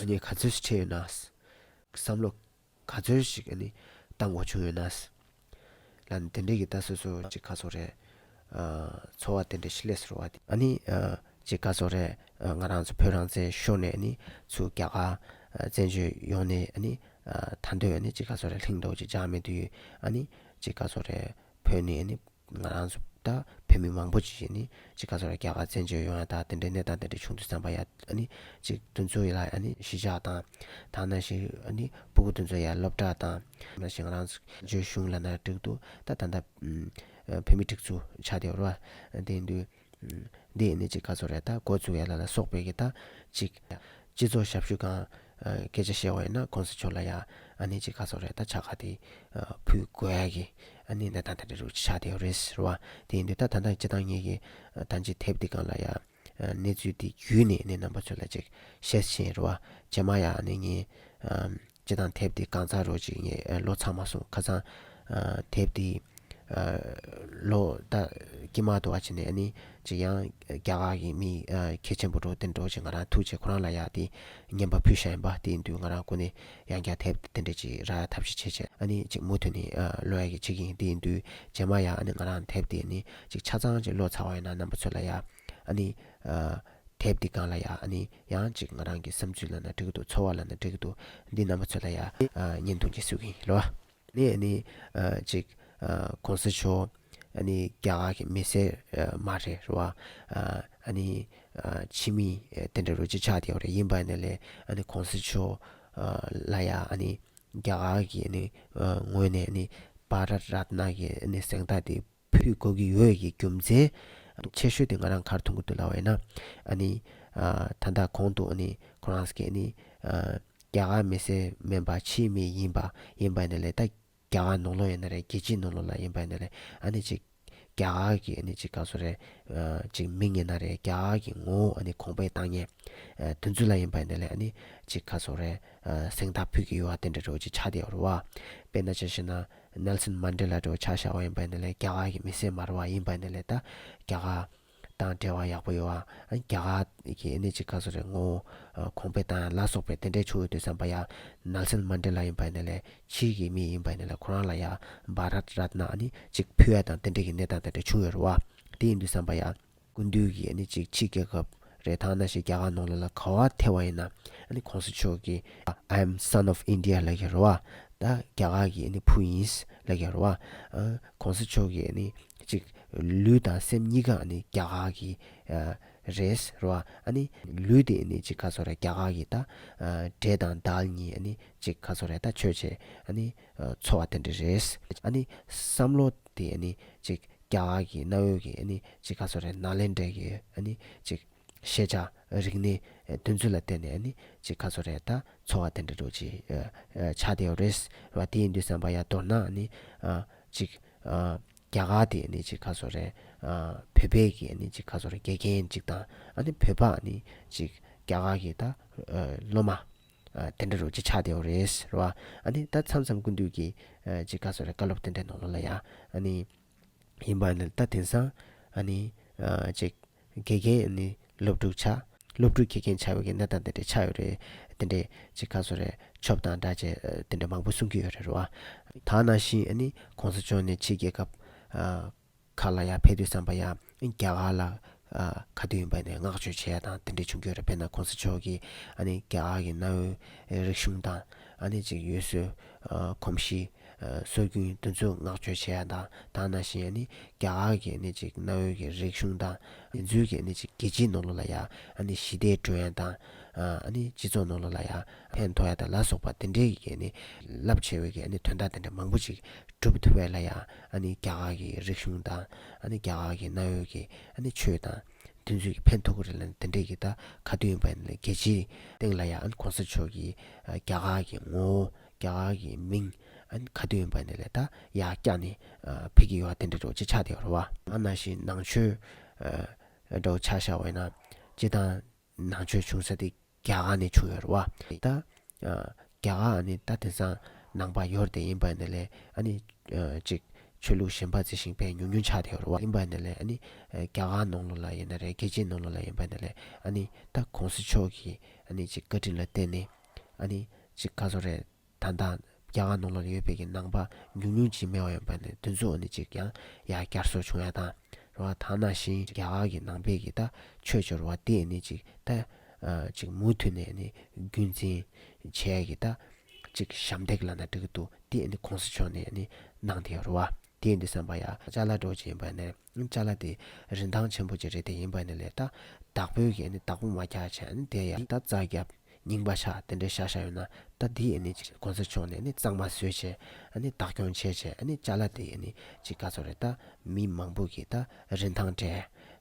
ཨ་ནི་ག་ཚོད་ཞིག་འཕྲད་ཡོད་ན། བསམ་བློ་ག་ཚོད་ཞིག་ཨ་ནི་བཏང་དགོས་བྱུང་ཡོད་ན། ལབ་ནས་དེ་འདྲའི་གི་ད་སོ་སོ་ཅིག་ག་ཟེར་དགོས་རེད། ཨ་ཚོར་བ་དེ་འདྲ་ཞིག་སླེབས་སོང་བ། ཨ་ནི་ཨ་ཅིག་ག་ཟེར་དགོས་རེད། ཨ་ང་རང་ཚོ་བོད་རང་བཙན་ཤོར་ནས་ཨ་ནི་ཚུར་རྒྱ་གར་ཨ་བཙན་བྱོལ་ཡོང་ནས་ཨ་ནི་ཨ་ད་དུང་ཨ་ནི་ཅིག་ག་ཟེར་དགོས་རེད། ལྷིང་འདྲ་བོ་ཅིག་འཇགས་མེད་དུས་ཨ་ནི་ཅིག་ག་ཟེར་དགོས་རེད། བོད་ནས་ཨ་ནི་ང་རང་ཚོ་ད་བོད་མི་མང་པོ་ཅིག་ཨ་ནི་ཅིག་ག་ཟེར་དགོས་རེད། རྒྱ་གར་བཙན་བྱོལ་ཡོང་ཡ་ད་དེ་འདྲའི་གནས་སྟངས་དེ་འདྲ་བྱུང་དུས་ཙམ་པ་ཡ་ཨ་ནི་ཅིག་དེ་ཚོ་ཡ་ཨ་ནི་གཞིས་ཆགས་དང་། ད་ནང་བཞིན་ཨ་ནི་སྤུ་གུ་དེ་ཚོ་ཡ་སློབ་གྲྭ་དང་། ནང་བཞིན་ང་རང་ཚོ་བཙན་བྱོལ་གཞུང་ལབ་ན་འགྲིག་འདུག་ད་ད་ལྟ་ཨ་བོད་མིའི་སྒྲིག་འཛུགས་ཆགས་བསྡད་ཡོད་རེད་བ། དེ་ཡིན་དུས་ཨ་འདི་ཡིན་ནི་ཅིག་ག་ཟེར་དགོས་རེད། ད་འགོ་བཙུགས་ཡ་ལ་ལ་སོགས་པའི་གི་ད་ཅིག་སྤྱི་ཚོགས་ཞབས་ཞུ་ཁང་ཨ་སྐད་ཆ་བཤད་པ་ཡིན་ན་གོང་ས་མཆོག་ལ་ཡ་ཨ་ནི་ཅིག་ག་ཟེར་དགོས་རེད། ད་ཕྱག་འཁར་དེ་ཨ་ཕུལ་དགོས་ཡ་གི་ཨ་ནི་གནས་སྟངས་དེ་འདྲ་རུ་ཆགས་བསྡད་ཡོད་རེད་ཟེར་བ། དེ་ཡིན་དུས་ད་ད་ལྟ་སྤྱིར་བཏང་ངེད་ཀྱི་ཨ་ད་ཅི་དེབ་འདི་སྒང་ལ་ཡ་ཨ་གནས་ཚུལ་འདི་བརྒྱུད་ནས་ཨ་ནི་རྣམ་པ་ཚོ་ལ་ཅིག་བཤད་བཞིན་རེད་བ། རྗེས་མ་ཡ་ཨ་ནི་ངས་ཨ་སྤྱིར་བཏང་དེབ་འདི་གང་ཚར་རོགས་ཅིག་ངས་ཨ་ཀློག་ཚར་མ་སོང་། ཁ་སང་ཨ་དེབ་འདི་ཨ་ཀློག་ད་དཀྱིལ་མ་དུ་བ་བྱས་ནས་ཨ་ནི་ཅིག་ཡང་རྒྱ་གར་གྱི་མི་ཨ་གལ་ཆེན་པོ་འདྲ་བོ་དེ་འདྲ་བོ་ཅིག་ང་རང་ཐུག་བྱས་ཁོ་རང་ལ་ཡ་དེ་རྔན་པ་ཕུལ་བཞག་ཡིན་པ། དེ་ཡིན་དུས་ང་རང་ཁོ་ནས་ཡང་བསྐྱར་དེབ་དེ་འདྲ་ཅིག་རག་ཡ་ཐབས་ཤེས་བྱས་བྱས་ཨ་ནི་ཅིག་མུ་མཐུད་ནས་ཨ་ཀློག་ཡ་གི་བྱེད་ཀྱི་ཡིན། དེ་ཡིན་དུས་རྗེས་མ་ཡ་ཨ་ནི་ང་རང་དེབ་དེ་ཨ་ནི་ཅིག་ཆ་ཚང་ཅིག་ཀློག་ཚར་བ་ཡིན་ན་རྣམ་པ་ཚོ་ལ་ཡ་ཨ་ནི་ཨ་དེབ་འདི་སྒང་ལ་ཡ་ཨ་ནི་ཡང་ཅིག་ང་རང་གི་བསམ་ཚུལ་ལབ་ན་འགྲིག་གི་འདུག་ཚོར་བ་ལབ་ན་འགྲིག་གི་འདུག་འདི་རྣམ་པ་ཚོ་ལ་ཡ་ཨ་བརྙན་ཐུང་ཅིག་བཟོ་གི་ཡིན་ལོ། ནས་ཨ་ནི་ཨ་ཅིག་ཨ་གོང་ས་མཆོག་ཨ་ནི་རྒྱ་གར་གྱི་མི་སེར་ཨ་མ་རེད་རེད་བ། ཨ་ཨ་ནི་ཨ་ཕྱི་མི་ཨ་དེ་འདྲ་རུ་ཅིག་ཆགས་བསྡད་ཡོད་རེད། ཡིན་པ་ནས་ལས་ཨ་ནི་གོང་ས་མཆོག་ཨ་ལ་ཡ་ཨ་ནི་རྒྱ་གར་གྱི་ཨ་ནི་ཨ་ངོས་ནས་ཨ་ནི་བྷ་ར་ཏ་རཏ་ན་གི་ཨ་ནི་གཟེངས་རྟགས་དེ་ཕུལ་དགོས་ཀྱི་ཡོད་ཀྱི་རྒྱུ་མཚན་ཆེ་ཤོས་དེ་ང་རང་ག་རེ་མཐོང་གི་འདུག་ལབ་པ་ཡིན་ན། ཨ་ནི་ཨ་ད་ལྟ་གོང་དུ་ཨ་ནི་ཁོ་རང་གི་ཨ་ནི་ཨ་རྒྱ་གར་མི་སེར་མིན་པ་ཕྱིའི་མི་ཡིན་པ་ཡིན་པ་ཡིན་ན་ལས་ད་རྒྱ་གར་ནང་ལོགས་ཡིན་ན་རེད། རྒྱལ་སྤྱིའི་ནང་ལོགས་ལ་ཡིན་པ་ཡིན་ན་རེད། ཨ་ནི་ཅིག་ རྒྱ་གར་གྱི་ཨ་ནི་ཅིག་ག་ཟེར་རེད། ཨ་ཅིག་མིང་ཡིན་ན་རེད། རྒྱ་གར་གྱི་ངོ་བོ་ཨ་ནི་གོང་འཕེལ་བཏང་མཁན་ཨ་དེ་ཚོ་ལ་ཡིན་པ་ཡིན་ན་ལས་ཨ་ནི་ཅིག་ག་ཟེར་རེད། ཨ་གཟེངས་རྟགས་ཕུལ་གྱི་ཡོད་པ་དེ་འདྲ་འདྲ་བོ་ཅིག་ཆགས་བསྡད་ཡོད་རེད་བ། དཔེར་ན་ཆ་བཞག་ན་ནེལ་སོན་མན་ཌེ་ལ་འདྲ་བོ་ཆ་བཞག་པ་ཡིན་པ་ཡིན་ན་ལས་རྒྱ་གར་གྱི་མི་སེར་མ་རེད་བ། ཡིན་པ་ཡིན་ན་ལས་ད་རྒྱ་གར་དང་འབྲེལ་བ་ཡག་པོ་ཡོད་པ། ཨ་རྒྱ་གར་གྱི་ཨ་ནི་ཅིག་ག་ཟེར་རེད། ངོ་བོ་ཨ་གོང་འཕེལ་བཏང་ཡ་ལ་སོགས་པའི་དེ་འདྲའི་ཆོས་ཡོད་དུས་ཙམ་པ་ཡ། ནེལ་སོན་མན་ཌེ་ལ་ཡིན་པ་ཡིན་ན་ལས་ཕྱིའི་གི་མི་ཡིན་པ་ཡིན་ན་ལས་ཁོ་རང་ལ་ཡ་བྷ་རད་རཏ་ན་ཨ་ནི་ཅིག་ཕུལ་ཡ་དང་དེ་འདྲའི་གི་གནས་སྟངས་དེ་འདྲ་བྱུང་ཡོད་རེད་བ། དེ་ཡིན་དུས་ཙམ་པ་ཡ། སྐུ་མདུན་གྱི་ཨ་ནི་ཅིག་ཕྱི་རྒྱལ་ཁབ་རེད། ད་ནང་བཞིན་རྒྱ་གར་ནང་ལོགས་ལ་ག་པར་ཐེ་བ་ཡིན་ན་ཨ་ནི་གོང་ས་མཆོག་གིས་I am son of India ལབ་ཀྱི་རེད་བ། ད་རྒྱ་གར་གྱི་ཨ་ནི་བུ་ཡིན་ལབ་ཀྱི་རེད་བ། ཨ་གོང་ས་མཆོག་གིས་ཨ་ནི་ཅིག་ལུས་དང་སེམས་གཉིས་ཀ་ཨ་ནི་རྒྱ་གར་གྱི་ཨ་རེད་རེད་བ། ཨ་ནི་ལུས་དེ་ཨ་ནི་ཅིག་ག་ཟེར་རེད། རྒྱ་གར་གྱི་ད་ཨ་འདྲེ་དང་དལ་གཉིས་ཨ་ནི་ཅིག་ག་ཟེར་རེད། ད་ཆོས་བྱེད་ཨ་ནི་ཨ་འཚོ་བ་དེ་འདྲ་རེད། ཨ་ནི་བསམ་བློ་དེ་ཨ་ནི་ཅིག་རྒྱ་གར་གྱི་གནའ་བོའི་གི་ཨ་ནི་ཅིག་ག་ཟེར་རེད། ནཱ་ལེནྡྲའི་གི་ཨ་ནི་ཅིག་ཤེས་བྱ་རིག་གནས་དེ་ཚོ་ལ་བརྟེན་ནས་ཨ་ནི་ཅིག་ག་ཟེར་རེད། ད་འཚོ་བ་དེ་འདྲ་འདྲ་བོ་ཅིག་ཨ་ཨ་ཆགས་བསྡད་ཡོད་རེད་བ། དེ་ཡིན་དུས་ཙམ་པ་ཡ་མདོར་ན་ཨ་ནི་ཨ་ཅིག་ཨ་རྒྱ་གར་དེ་ཨ་ནི་ཅིག་ག་ཟེར་རེད། ཨ་བོད་པའི་གི་ཨ་ནི་ཅིག་ག་ཟེར་རེད། དགེ་རྒན་ཅིག་དང་ཨ་ནི་བོད་པ་ཨ་ནི་ཅིག་རྒྱ་གར་གྱི་ད་ཨ་སློབ་མ་ཨ་དེ་འདྲ་འདྲ་བོ་ཅིག་ཆགས་བསྡད་ཡོད་རེད་བ། ཨ་ནི་ད་མཚམས་མཚམས་སྐུ་མདུན་གྱི་ཨ་ཅིག་ག་ཟེར་རེད། བཀའ་སློབ་དེ་འདྲའི་ནང་ལོགས་ལ་ཡ་ཨ་ནི་ཡིན་པ་ནི་ད་དེང་སང་ཨ་ནི་ཨ་ཅིག་དགེ་རྒན་ཨ་ནི་སློབ་ཕྲུག་ཆགས། སློབ་ཕྲུག་དགེ་རྒན་ཆགས་པའི་གི་གནས་སྟངས་དེ་འདྲ་ཆགས་ཡོད་རེད། དེ་འདྲའི་ཅིག་ག་ཟེར་རེད། ཆོབ་དང་འདྲ་བྱས་ཨ་དེ་འདྲ་མང་པོ་གསུང་གི་ཡོད་རེད་བ། ད་ནང་བཞིན་ཨ་ནི་གོང་ས་མཆོག་ནས་ཕྱི་རྒྱལ་ཁབ་ཨ་ཁག་ལ་ཡ་ཕེབས་དུས་ཙམ་པ་ཡ་རྒྱ་གར་ལ་ཨ་ག་དུས་ཡིན་པ་ནས་བསྔགས་བརྗོད་བྱེད་ཡ་དང་དེ་འདྲ་བྱུང་གི་ཡོད་རེད། དཔེར་ན་གོང་ས་མཆོག་གིས་ཨ་ནི་རྒྱ་གར་གྱི་གནའ་བོའི་རིག་གཞུང་དང་ཨ་ནི་ཅིག་ཡུལ་སྲོལ་ཨ་གོམས་གཤིས་ཨ་སྲོལ་རྒྱུན་དེ་ཚོ་བསྔགས་བརྗོད་བྱེད་ཡ་དང་། ད་ནང་བཞིན་ཨ་ནི་རྒྱ་གར་གྱི་ཨ་ནི་ཅིག་གནའ་བོའི་གི་རིག་གཞུང་དང་དེ་ཚོའི་གི་ཨ་ནི་ཅིག་རྒྱལ་སྤྱིའི་ནང་ལོགས་ལ་ཡ་ཨ་ནི་ཞི་བདེ་སྒྲོན་ཡ་དང་ཨ་ནི་སྤྱི་ཚོགས་ནང་ལོགས་ལ་ཡ་ཕན་ཐོགས་ཡ་དང་ལ་སོགས་པ་དེ་འདྲའི་གི་ཨ་ནི་རླབས་ཆེ་བའི་གི་ཨ་ནི་དོན་དག་དེ་འདྲ་མང་པོ་ཅིག་སྒྲུབ་ཐུབ་པ་ལ་ཡང་ཨ་ནི་རྒྱ་གར་གྱི་རིག་གཞུང་དང་ཨ་ནི་རྒྱ་གར་གྱི་གནའ་བོའི་གི་ཨ་ནི་ཆོས་དང་དེ་ཚོའི་གི་ཕན་ཐོགས་ཀྱི་རེད་ལབ་ནས་དེ་འདྲའི་གི་ད་ག་དུས་ཡིན་པ་ཡིན་ནའི་རྒྱལ་སྤྱིའི་སྟེང་ལ་ཡང་ཨ་ནི་གོང་ས་མཆོག་གི་ཨ་རྒྱ་གར་གྱི་ངོ་བོ་རྒྱ་གར་གྱི་མིང་ཨ་ནི་ག་དུས་ཡིན་པ་ཡིན་ནའི་ལས་ད་ཡར་བཀྱགས་ནས་ཨ་ཕེབས་ཀྱི་ཡོད་པ་དེ་འདྲ་འདྲ་བོ་ཅིག་ཆགས་བསྡད་ཡོད་རེད་བ། ཨ་ནང་བཞིན་ནང་ཆོས་ཨ་འདྲ་བོ་ཆ་བཞག་པ་ཡིན་ན་སྤྱིར་བཏང་ནང་ཆོས་བྱུང་ས་དེ་རྒྱ་གར་ནས་བྱུང་ཡོད་རེད་བ། ད་ཨ་རྒྱ་གར་ནི་ད་དེང་སང་ནང་པ་ཡོད་རེད་དེ། ཡིན་པ་ཡིན་ནའི་ལས་ཨ་ནི་ཨ་ཅིག་ཆོས་ལུགས་གཞན་པ་ཚོ་བཞིན་དཔེ་ཉུང་ཉུང་ཆགས་བསྡད་ཡོད་རེད་བ། ཡིན་པ་ཡིན་ནའི་ལས་ཨ་ནི་ཨ་རྒྱ་གར་ནང་ལོགས་ལ་ཡིན་ན་རེད། རྒྱལ་སྤྱིའི་ནང་ལོགས་ལ་ཡིན་པ་ཡིན་ནའི་ལས་ཨ་ནི་ད་གོང་ས་མཆོག་གི་ཨ་ནི་ཅིག་བཀའ་དྲིན་ལ་བརྟེན་ནས་ཨ་ནི་ཅིག་ག་ཚོད་རེད། ད་ལྟ་རྒྱ་གར་ནང་ལོགས་ལ་ཡོད་པའི་གི་ནང་པ་ཉུང་ཉུང་ཅིག་མེད་པ་ཡིན་པ་ནི་དེ་ཚོ་ཨ་ནི་ཅིག་ཡང་ཡར་བསྐྱར་གསོ་བྱུང་ཡ་དང་རེད་བ། ད་ནང་བཞིན་རྒྱ་གར་གི་ནང་པའི་གི་ད་ཆོས་སྦྱོར་བ་དེ་ཨ་ནི་ཅིག་ད་ཨ་ཅིག་མུ་མཐུད་ནས་ཨ་ནི་རྒྱུན་འཛིན་བྱེད་ཡ་གི་ད་ཅིག་ཞབས་འདེགས་ལབ་ན་འགྲིག་གི་འདུག་དེ་ཨ་ནི་གོང་ས་མཆོག་ནས་ཨ་ནི་གནང་བསྡད་ཡོད་རེད་བ། དེ་ཡིན་དུས་ཙམ་པ་ཡ་ཅ་ལག་འདྲ་བོ་ཅིག་ཡིན་པ་ནི་ཅ་ལག་དེ་རིན་ཐང་ཆེན་པོ་ཅིག་རེད་དེ། ཡིན་པ་ནི་ལས་ད་བདག་པོའི་གི་ཨ་ནི་བདག་པོ་མ་རྒྱག་བྱས་ཨ་ནི་དེ་ཡ་ད་རྩྭ་རྒྱབ་རྙིང་པ་ཆགས་དེ་འདྲའི་ཤ་ཤ་ཡོད་ན་ད་འདི་ཨ་ནི་ཅིག་གོང་ས་མཆོག་ནས་ཨ་ནི་གཙང་མ་བཟོས་བྱས་ཨ་ནི་བདག་སྐྱོང་བྱས་བྱས་ཨ་ནི་ཅ་ལག་དེ་ཨ་ནི་ཅིག་ག་ཚོད་རེད། ད་མི་མང་པོ་གི་ད་རིན་ཐང་སྤྲད་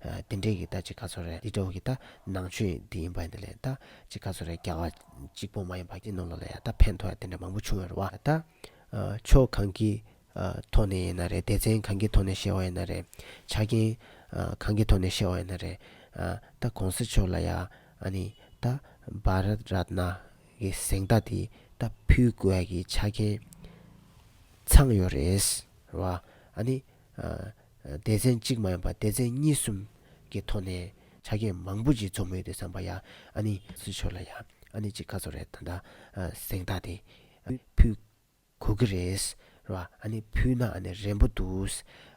ཨ་དེ་འདྲའི་གི་ད་ཅིག་ག་ཚོད་རེད། འདི་འདྲ་བོ་གི་ད་ནང་ཆོས་འདི་ཡིན་པ་ནི་ལས་ད་ཅིག་ག་ཚོད་རེད། རྒྱ་གར་གཅིག་པོ་མ་ཡིན་པ་གི་ནང་ལོགས་ལ་ཡ་ད་ཕན་ཐོགས་ཡ་དེ་འདྲ་མང་པོ་བྱུང་ཡོད་རེད་བ། ད་ཨ་ཕྱོགས་གང་གི་ཨ་ཐོག་ནས་ཡིན་ན་རེད། སྡེ་ཚན་གང་གི་ཐོག་ནས་བཤད་པ་ཡིན་ན་རེད། ཆ་རྐྱེན་ཨ་གང་གི་ཐོག་ནས་བཤད་པ་ཡིན་ན་རེད། ཨ་ད་གོང་ས་མཆོག་ལ་ཡ་ཨ་ནི་ད་བྷ་རད་རཏ་ན་གི་གཟེངས་རྟགས་དེ་ད་ཕུལ་དགོས་ཡ་གི་ཆ་རྐྱེན་ཚང་ཡོད་རེད་བ། ཨ་ནི་ཨ་སྡེ་ཚན་གཅིག་མ་ཡིན་པ་སྡེ་ཚན་གཉིས་གསུམ་གི་ཐོག་ནས་ཆ་རྐྱེན་མང་པོ་ཅིག་འཛོམས་ཡོད་དུས་ཙམ་པ་ཡ་ཨ་ནི་གོང་ས་མཆོག་ལ་ཡ་ཨ་ནི་ཅིག་ག་ཚོད་རེད། ད་ད་ཨ་གཟེངས་རྟགས་དེ་ཕུལ་དགོས་ཀྱི་རེད་ར། ཨ་ནི་ཕུལ་ན་ཨ་ནི་རན་པོ་འདུག་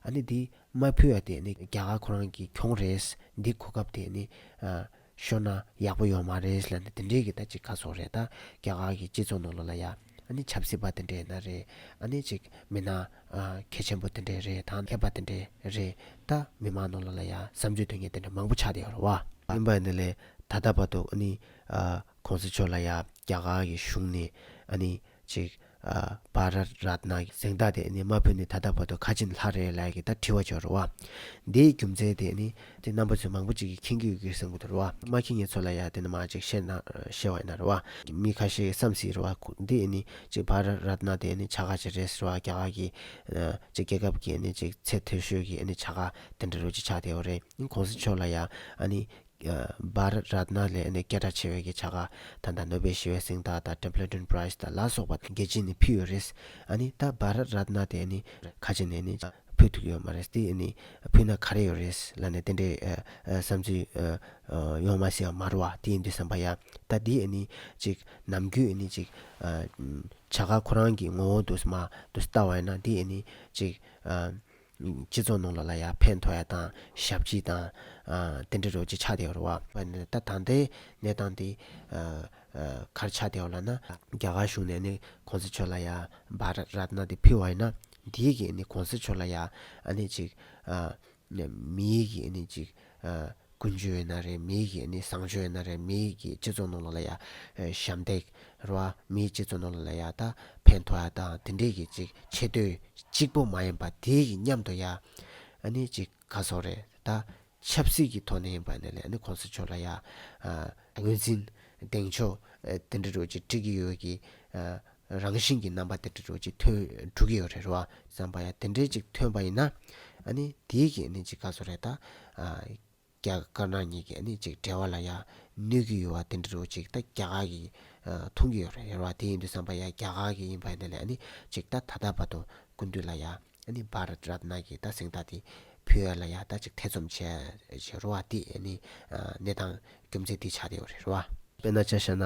ཨ་ནི་འདི་མ་ཕུལ་བ་དེ་ནི་རྒྱ་གར་ཁོ་རང་གིས་གྱོང་རེད། འདི་གོ་སྐབས་དེ་ནི་ཨ་ཤོར་ན་ཡག་པོ་ཡོད་མ་རེད་ལབ་ནས་དེ་འདྲའི་གི་ད་ཅིག་ག་ཚོད་རེད། ད་རྒྱ་གར་གི་སྤྱི་ཚོགས་ནང་ལོགས་ལ་ཡ་ཨ་ནི་ཆབ་སྲིད་པ་དེ་འདྲ་ཡིན་ན་རེད། ཨ་ནི་ཅིག་མི་སྣ་ཨ་གལ་ཆེན་པོ་དེ་འདྲ་རེད། དང་མཁས་པ་དེ་འདྲ་རེད། ད་མི་མང་ནང་ལོགས་ལ་ཡ་བསམ་ཚུལ་འདོན་མཁན་དེ་འདྲ་མང་པོ་ཆགས་བསྡད་ཡོད་རེད་བ། ཡིན་པ་ཡིན་ན་ལས་ད་ལྟ་བར་དུ་ཨ་ནི་ཨ་གོང་ས་མཆོག་ལ་ཡ་རྒྱ་གར་གི་གཞུང་ནས་ཨ་ནི་ཅིག་ ཨ་བྷ་ར་རཏྣ་གི་གཟེངས་རྟགས་དེ་ནི་མ་ཕུལ་ནས་ད་ལྟ་བར་དུ་ཁ་ཕྱིན་ལྷག་རེད་ལབ་ཀྱི་ད་དྲི་བ་ཅིག་ཡོད་རེད་བ། འདིའི་རྒྱུ་མཚན་དེ་ནི་དེ་རྣམ་པ་ཚོས་མང་པོ་ཅིག་གིས་མཁྱེན་གྱི་ཡོད་ཀྱི་བསམ་གྱི་འདུག་རེད་བ། མ་མཁྱེན་མཁན་ཚོ་ལ་ཡ་དེ་ནི་མར་ཅིག་བཤད་ན་བཤད་པ་ཡིན་ན་རེད་བ། མི་ཁ་ཤས་བསམ་སྲིད་རེད་བ། འདི་ནི་ཅིག་བྷ་ར་རཏྣ་དེ་ནི་བྱ་དགའ་ཅིག་རེད་ཟེར་བ། རྒྱ་གར་གྱི་ཨ་ཅིག་རྒྱལ་ཁབ་ཀྱི་ནི་ཅིག་ཚད་མཐོ་ཤོས་ཀྱི་ནི་བྱ་དགའ་དེ་འདྲ་རུ་ཅིག་ཆགས་བསྡད་ཡོད་རེད། གོང་ས་མཆོག་ལ་ཡ་ཨ་ནི་ཨ་བྷ་ར་རཏྣ་ལས་ནི་སྐད་གྲགས་ཆེ་བའི་གི་བྱ་དགའ་ད་ལྟ་ནོ་བེལ་ཞི་བའི་གཟེངས་རྟགས་དང་ཊེམ་པལ་ཊོན་པ་རའིཛ་དང་ལ་སོགས་པ་རྒྱལ་སྤྱིས་ནི་ཕུལ་ཡོད་རེད། ཨ་ནི་ད་བྷ་ར་རཏྣ་དེ་ནི་ཁ་ཆེ་ནས་ནི་ཕུལ་ཐུབ་ཡོད་མ་རེད། དེ་ནི་ཕུལ་ན་ག་རེ་ཡོད་རེད་ལབ་ནས་དེ་འདྲའི་ཨ་ཨ་བསམ་ཚུལ་ཨ་ཨ་ཡོང་མ་སྲིད་པ་མ་རེད་བ། དེ་ཡིན་དུས་ཙམ་པ་ཡ་ད་འདི་ཨ་ནི་ཅིག་ནམ་རྒྱུན་ཨ་ནི་ཅིག་ཨ་བྱ་དགའ་ཁོ་རང་གི་ངོ་བོ་འདུག་མ་འདུག་ལྟ་བ་ཡིན་ན་འདི་ཨ་ནི་ཅིག་ཨ་སྤྱི་ཚོགས་ནང་ལོགས་ལ་ཡ་ཕན་ཐོགས་ཡ་དང་ཞབས་ཕྱི་དང་ཨ་དེ་འདྲ་རོ་ཅིག་ཆགས་བསྡད་ཡོད་རེད་བ། ད་ད་ལྟའི་གནས་སྟངས་དེ་ཨ་ཨ་ག་རེ་ཆགས་བསྡད་ཡོད་ལབ་ན། རྒྱ་གར་གཞུང་ནས་ནི་གོང་ས་མཆོག་ལ་ཡ་བྷ་ར་རཏྣ་དེ་ཕུལ་བ་ཡིན་ན། འདིའི་གི་ནི་གོང་ས་མཆོག་ལ་ཡ་ཨ་ནི་ཅིག་ཨ་མིའི་གི་ནི་ཅིག་ཨ་ཀུན་སྤྱོད་ཡིན་ན་རེད། མིའི་གི་ནི་བཟང་སྤྱོད་ཡིན་ན་རེད། མིའི་གི་སྤྱི་ཚོགས་ནང་ལོགས་ལ་ཡ་ཨ་ཞབས་འདེགས་རེད་བ། མིའི་སྤྱི་ཚོགས་ནང་ལོགས་ལ་ཡ་ད་ཕན་ཐོགས་ཡ་དང་དེ་འདྲའི་གི་ཅིག་ཆེ་བསྟོད་གཅིག་པོ་མ་ཡིན་པ་དེའི་གི་མཉམ་དུ་ཡ་ཨ་ནི་ཅིག་ག་སོགས་རེད། ད་ཆབ་སྲིད་ཀྱི་ཐོག་ནས་ཡིན་པ་ནས་ལས་ནི་གོང་ས་མཆོག་ལ་ཡ་ཨ་ངོས་འཛིན་གདེང་འཇོག་ཨ་དེ་འདྲ་རུ་ཅིག་སྤྲད་ཀྱི་ཡོད་ཀྱི་ཨ་རང་བཞིན་གྱི་རྣམ་པ་དེ་འདྲ་རུ་ཅིག་ཐོན་འགྲོ་གི་ཡོད་རེད་རོ། བསམ་པ་ཡ་དེ་འདྲའི་ཅིག་ཐོན་པ་ཡིན་ན། ཨ་ནི་དེའི་གི་ནི་ཅིག་ག་སོགས་རེད། ད་ཨ་རྒྱ་དཀར་ནག་གཉིས་ཀྱི་ནི་ཅིག་འབྲེལ་བ་ལ་ཡ་གནོད་ཀྱི་ཡོད་པ་དེ་འདྲ་རུ་ཅིག་ད་རྒྱ་གར་གྱིས་ཨ་མཐོང་གི་ཡོད་རེད་རོ། དེ་ཡིན་དུས་ཙམ་པ་ཡ་རྒྱ་གར་གྱི་ཡིན་པ་ནས་ལས་ནི་ཅིག་ད་ད་ལྟ་བར་དུ་སྐུ་མདུན་ལ་ཡ་ཨ་ནི་བྷ་ར་རཏྣ་གི་ད་གཟེངས་རྟགས་དེ་ཕུལ་ཡ་ལ་ཡ་ད་ཅིག་ཐེ་ཚོམ་བྱས་བྱས་རོ་བ། དེ་ཨ་ནི་ཨ་གནས་སྟངས་རྒྱུ་མཚན་དེ་ཆགས་བསྡད་ཡོད་རེད་རོ་བ། དཔེར་ན་ཆ་བཞག་ན་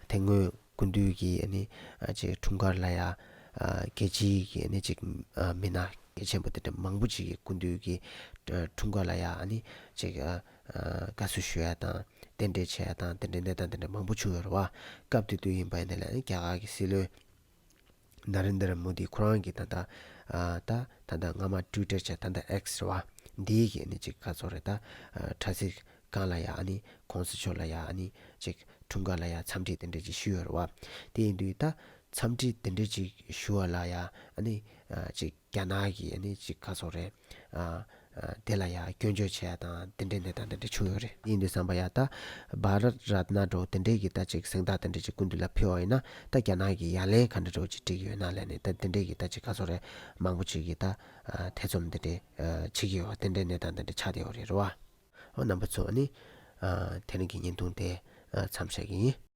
དེ་སྔོན་སྐུ་མདུན་གྱི་ཨ་ནི་ཨ་ཅིག་འཁྲུངས་སྐར་ལ་ཡ་ཨ་རྒྱལ་སྤྱིའི་གི་ཨ་ནི་ཅིག་ཨ་མི་སྣ་གལ་ཆེན་པོ་དེ་འདྲ་མང་པོ་ཅིག་གིས་སྐུ་མདུན་གྱི་ཨ་འཁྲུངས་སྐར་ལ་ཡ་ཨ་ནི་ཅིག་ཨ་ཨ་དགའ་བསུ་ཞུ་ཡ་དང་རྟེན་འབྲེལ་བྱས་ཡ་དང་དེ་འདྲའི་གནས་སྟངས་དེ་འདྲ་མང་པོ་བྱུང་ཡོད་རེད་བ། སྐབས་དེ་དུས་ཡིན་པ་ཡིན་ན་ལས་ནི་རྒྱ་གར་གྱི་སྲིད་བློན་ན་རེན་དྲ་མོ་དི་ཁོ་རང་གིས་ད་ལྟ་ཨ་ད་ད་ལྟ་སྔ་མ་ཊུའི་ཊར་བྱས་ད་ལྟ་ཨེགས་རེད་བ། འདིའི་གི་ནི་ཅིག་ག་ཚོད་རེད། ད་ཨ་དྲ་ཚིགས་སྒང་ལ་ཡ་ཨ་ནི་གོང་ས་མཆོག་ལ་ཡ་ཨ་ནི་ཅིག་འཁྲུངས་སྐར་ལ་ཡ་འཚམས་འདྲི་དེ་འདྲ་ཅིག་ཞུས་ཡོད་རེད་བ། དེ་ཡིན་དུས་ད་འཚམས་འདྲི་དེ་འདྲ་ཅིག་ཞུ་བ་ལ་ཡ་ཨ་ནི་ཨ་ཅིག་རྒྱ་ནག་གི་ཨ་ནི་ཅིག་ག་ཚོད་རེད། ཨ་ཨ་དེ་ལ་ཡ་སྐྱོན་བརྗོད་བྱས་དང་དེ་འདྲའི་གནས་སྟངས་དེ་འདྲ་བྱུང་ཡོད་རེད། ཡིན་དུས་ཙམ་པ་ཡ་ད་བྷ་ར་རཏྣ་འདྲ་བོ་དེ་འདྲའི་གི་ད་ཅིག་གཟེངས་རྟགས་དེ་འདྲ་ཅིག་སྐུ་མདུན་ལ་ཕུལ་བ་ཡིན་ན། ད་རྒྱ་ནག་གི་ཡ་ལན་ག་འདྲ་འདྲ་བོ་ཅིག་སྤྲད་ཀྱི་ཡོད་ན་ལབ་ནས། ད་དེ་འདྲའི་གི་ད་ཅིག་ག་ཚོད་རེད། མང་པོ་ཅིག་གིས་ད་ཨ་ཐེ་ཚོམ་དེ་འདྲའི་ཨ་བྱེད་ཀྱི་ཡོད་པ་དེ་འདྲའི་གནས་སྟངས་དེ་འདྲ་ཆགས་བསྡད་ཡོད་རེད་རེད་བ། འོ་རྣམ་པ་ཚོ་ཨ་ནི་ཨ་དེ་རིང་གི་བརྙན་ཐུང་དེ་ཨ་མཚམས་བཞག་གི་ཡིན།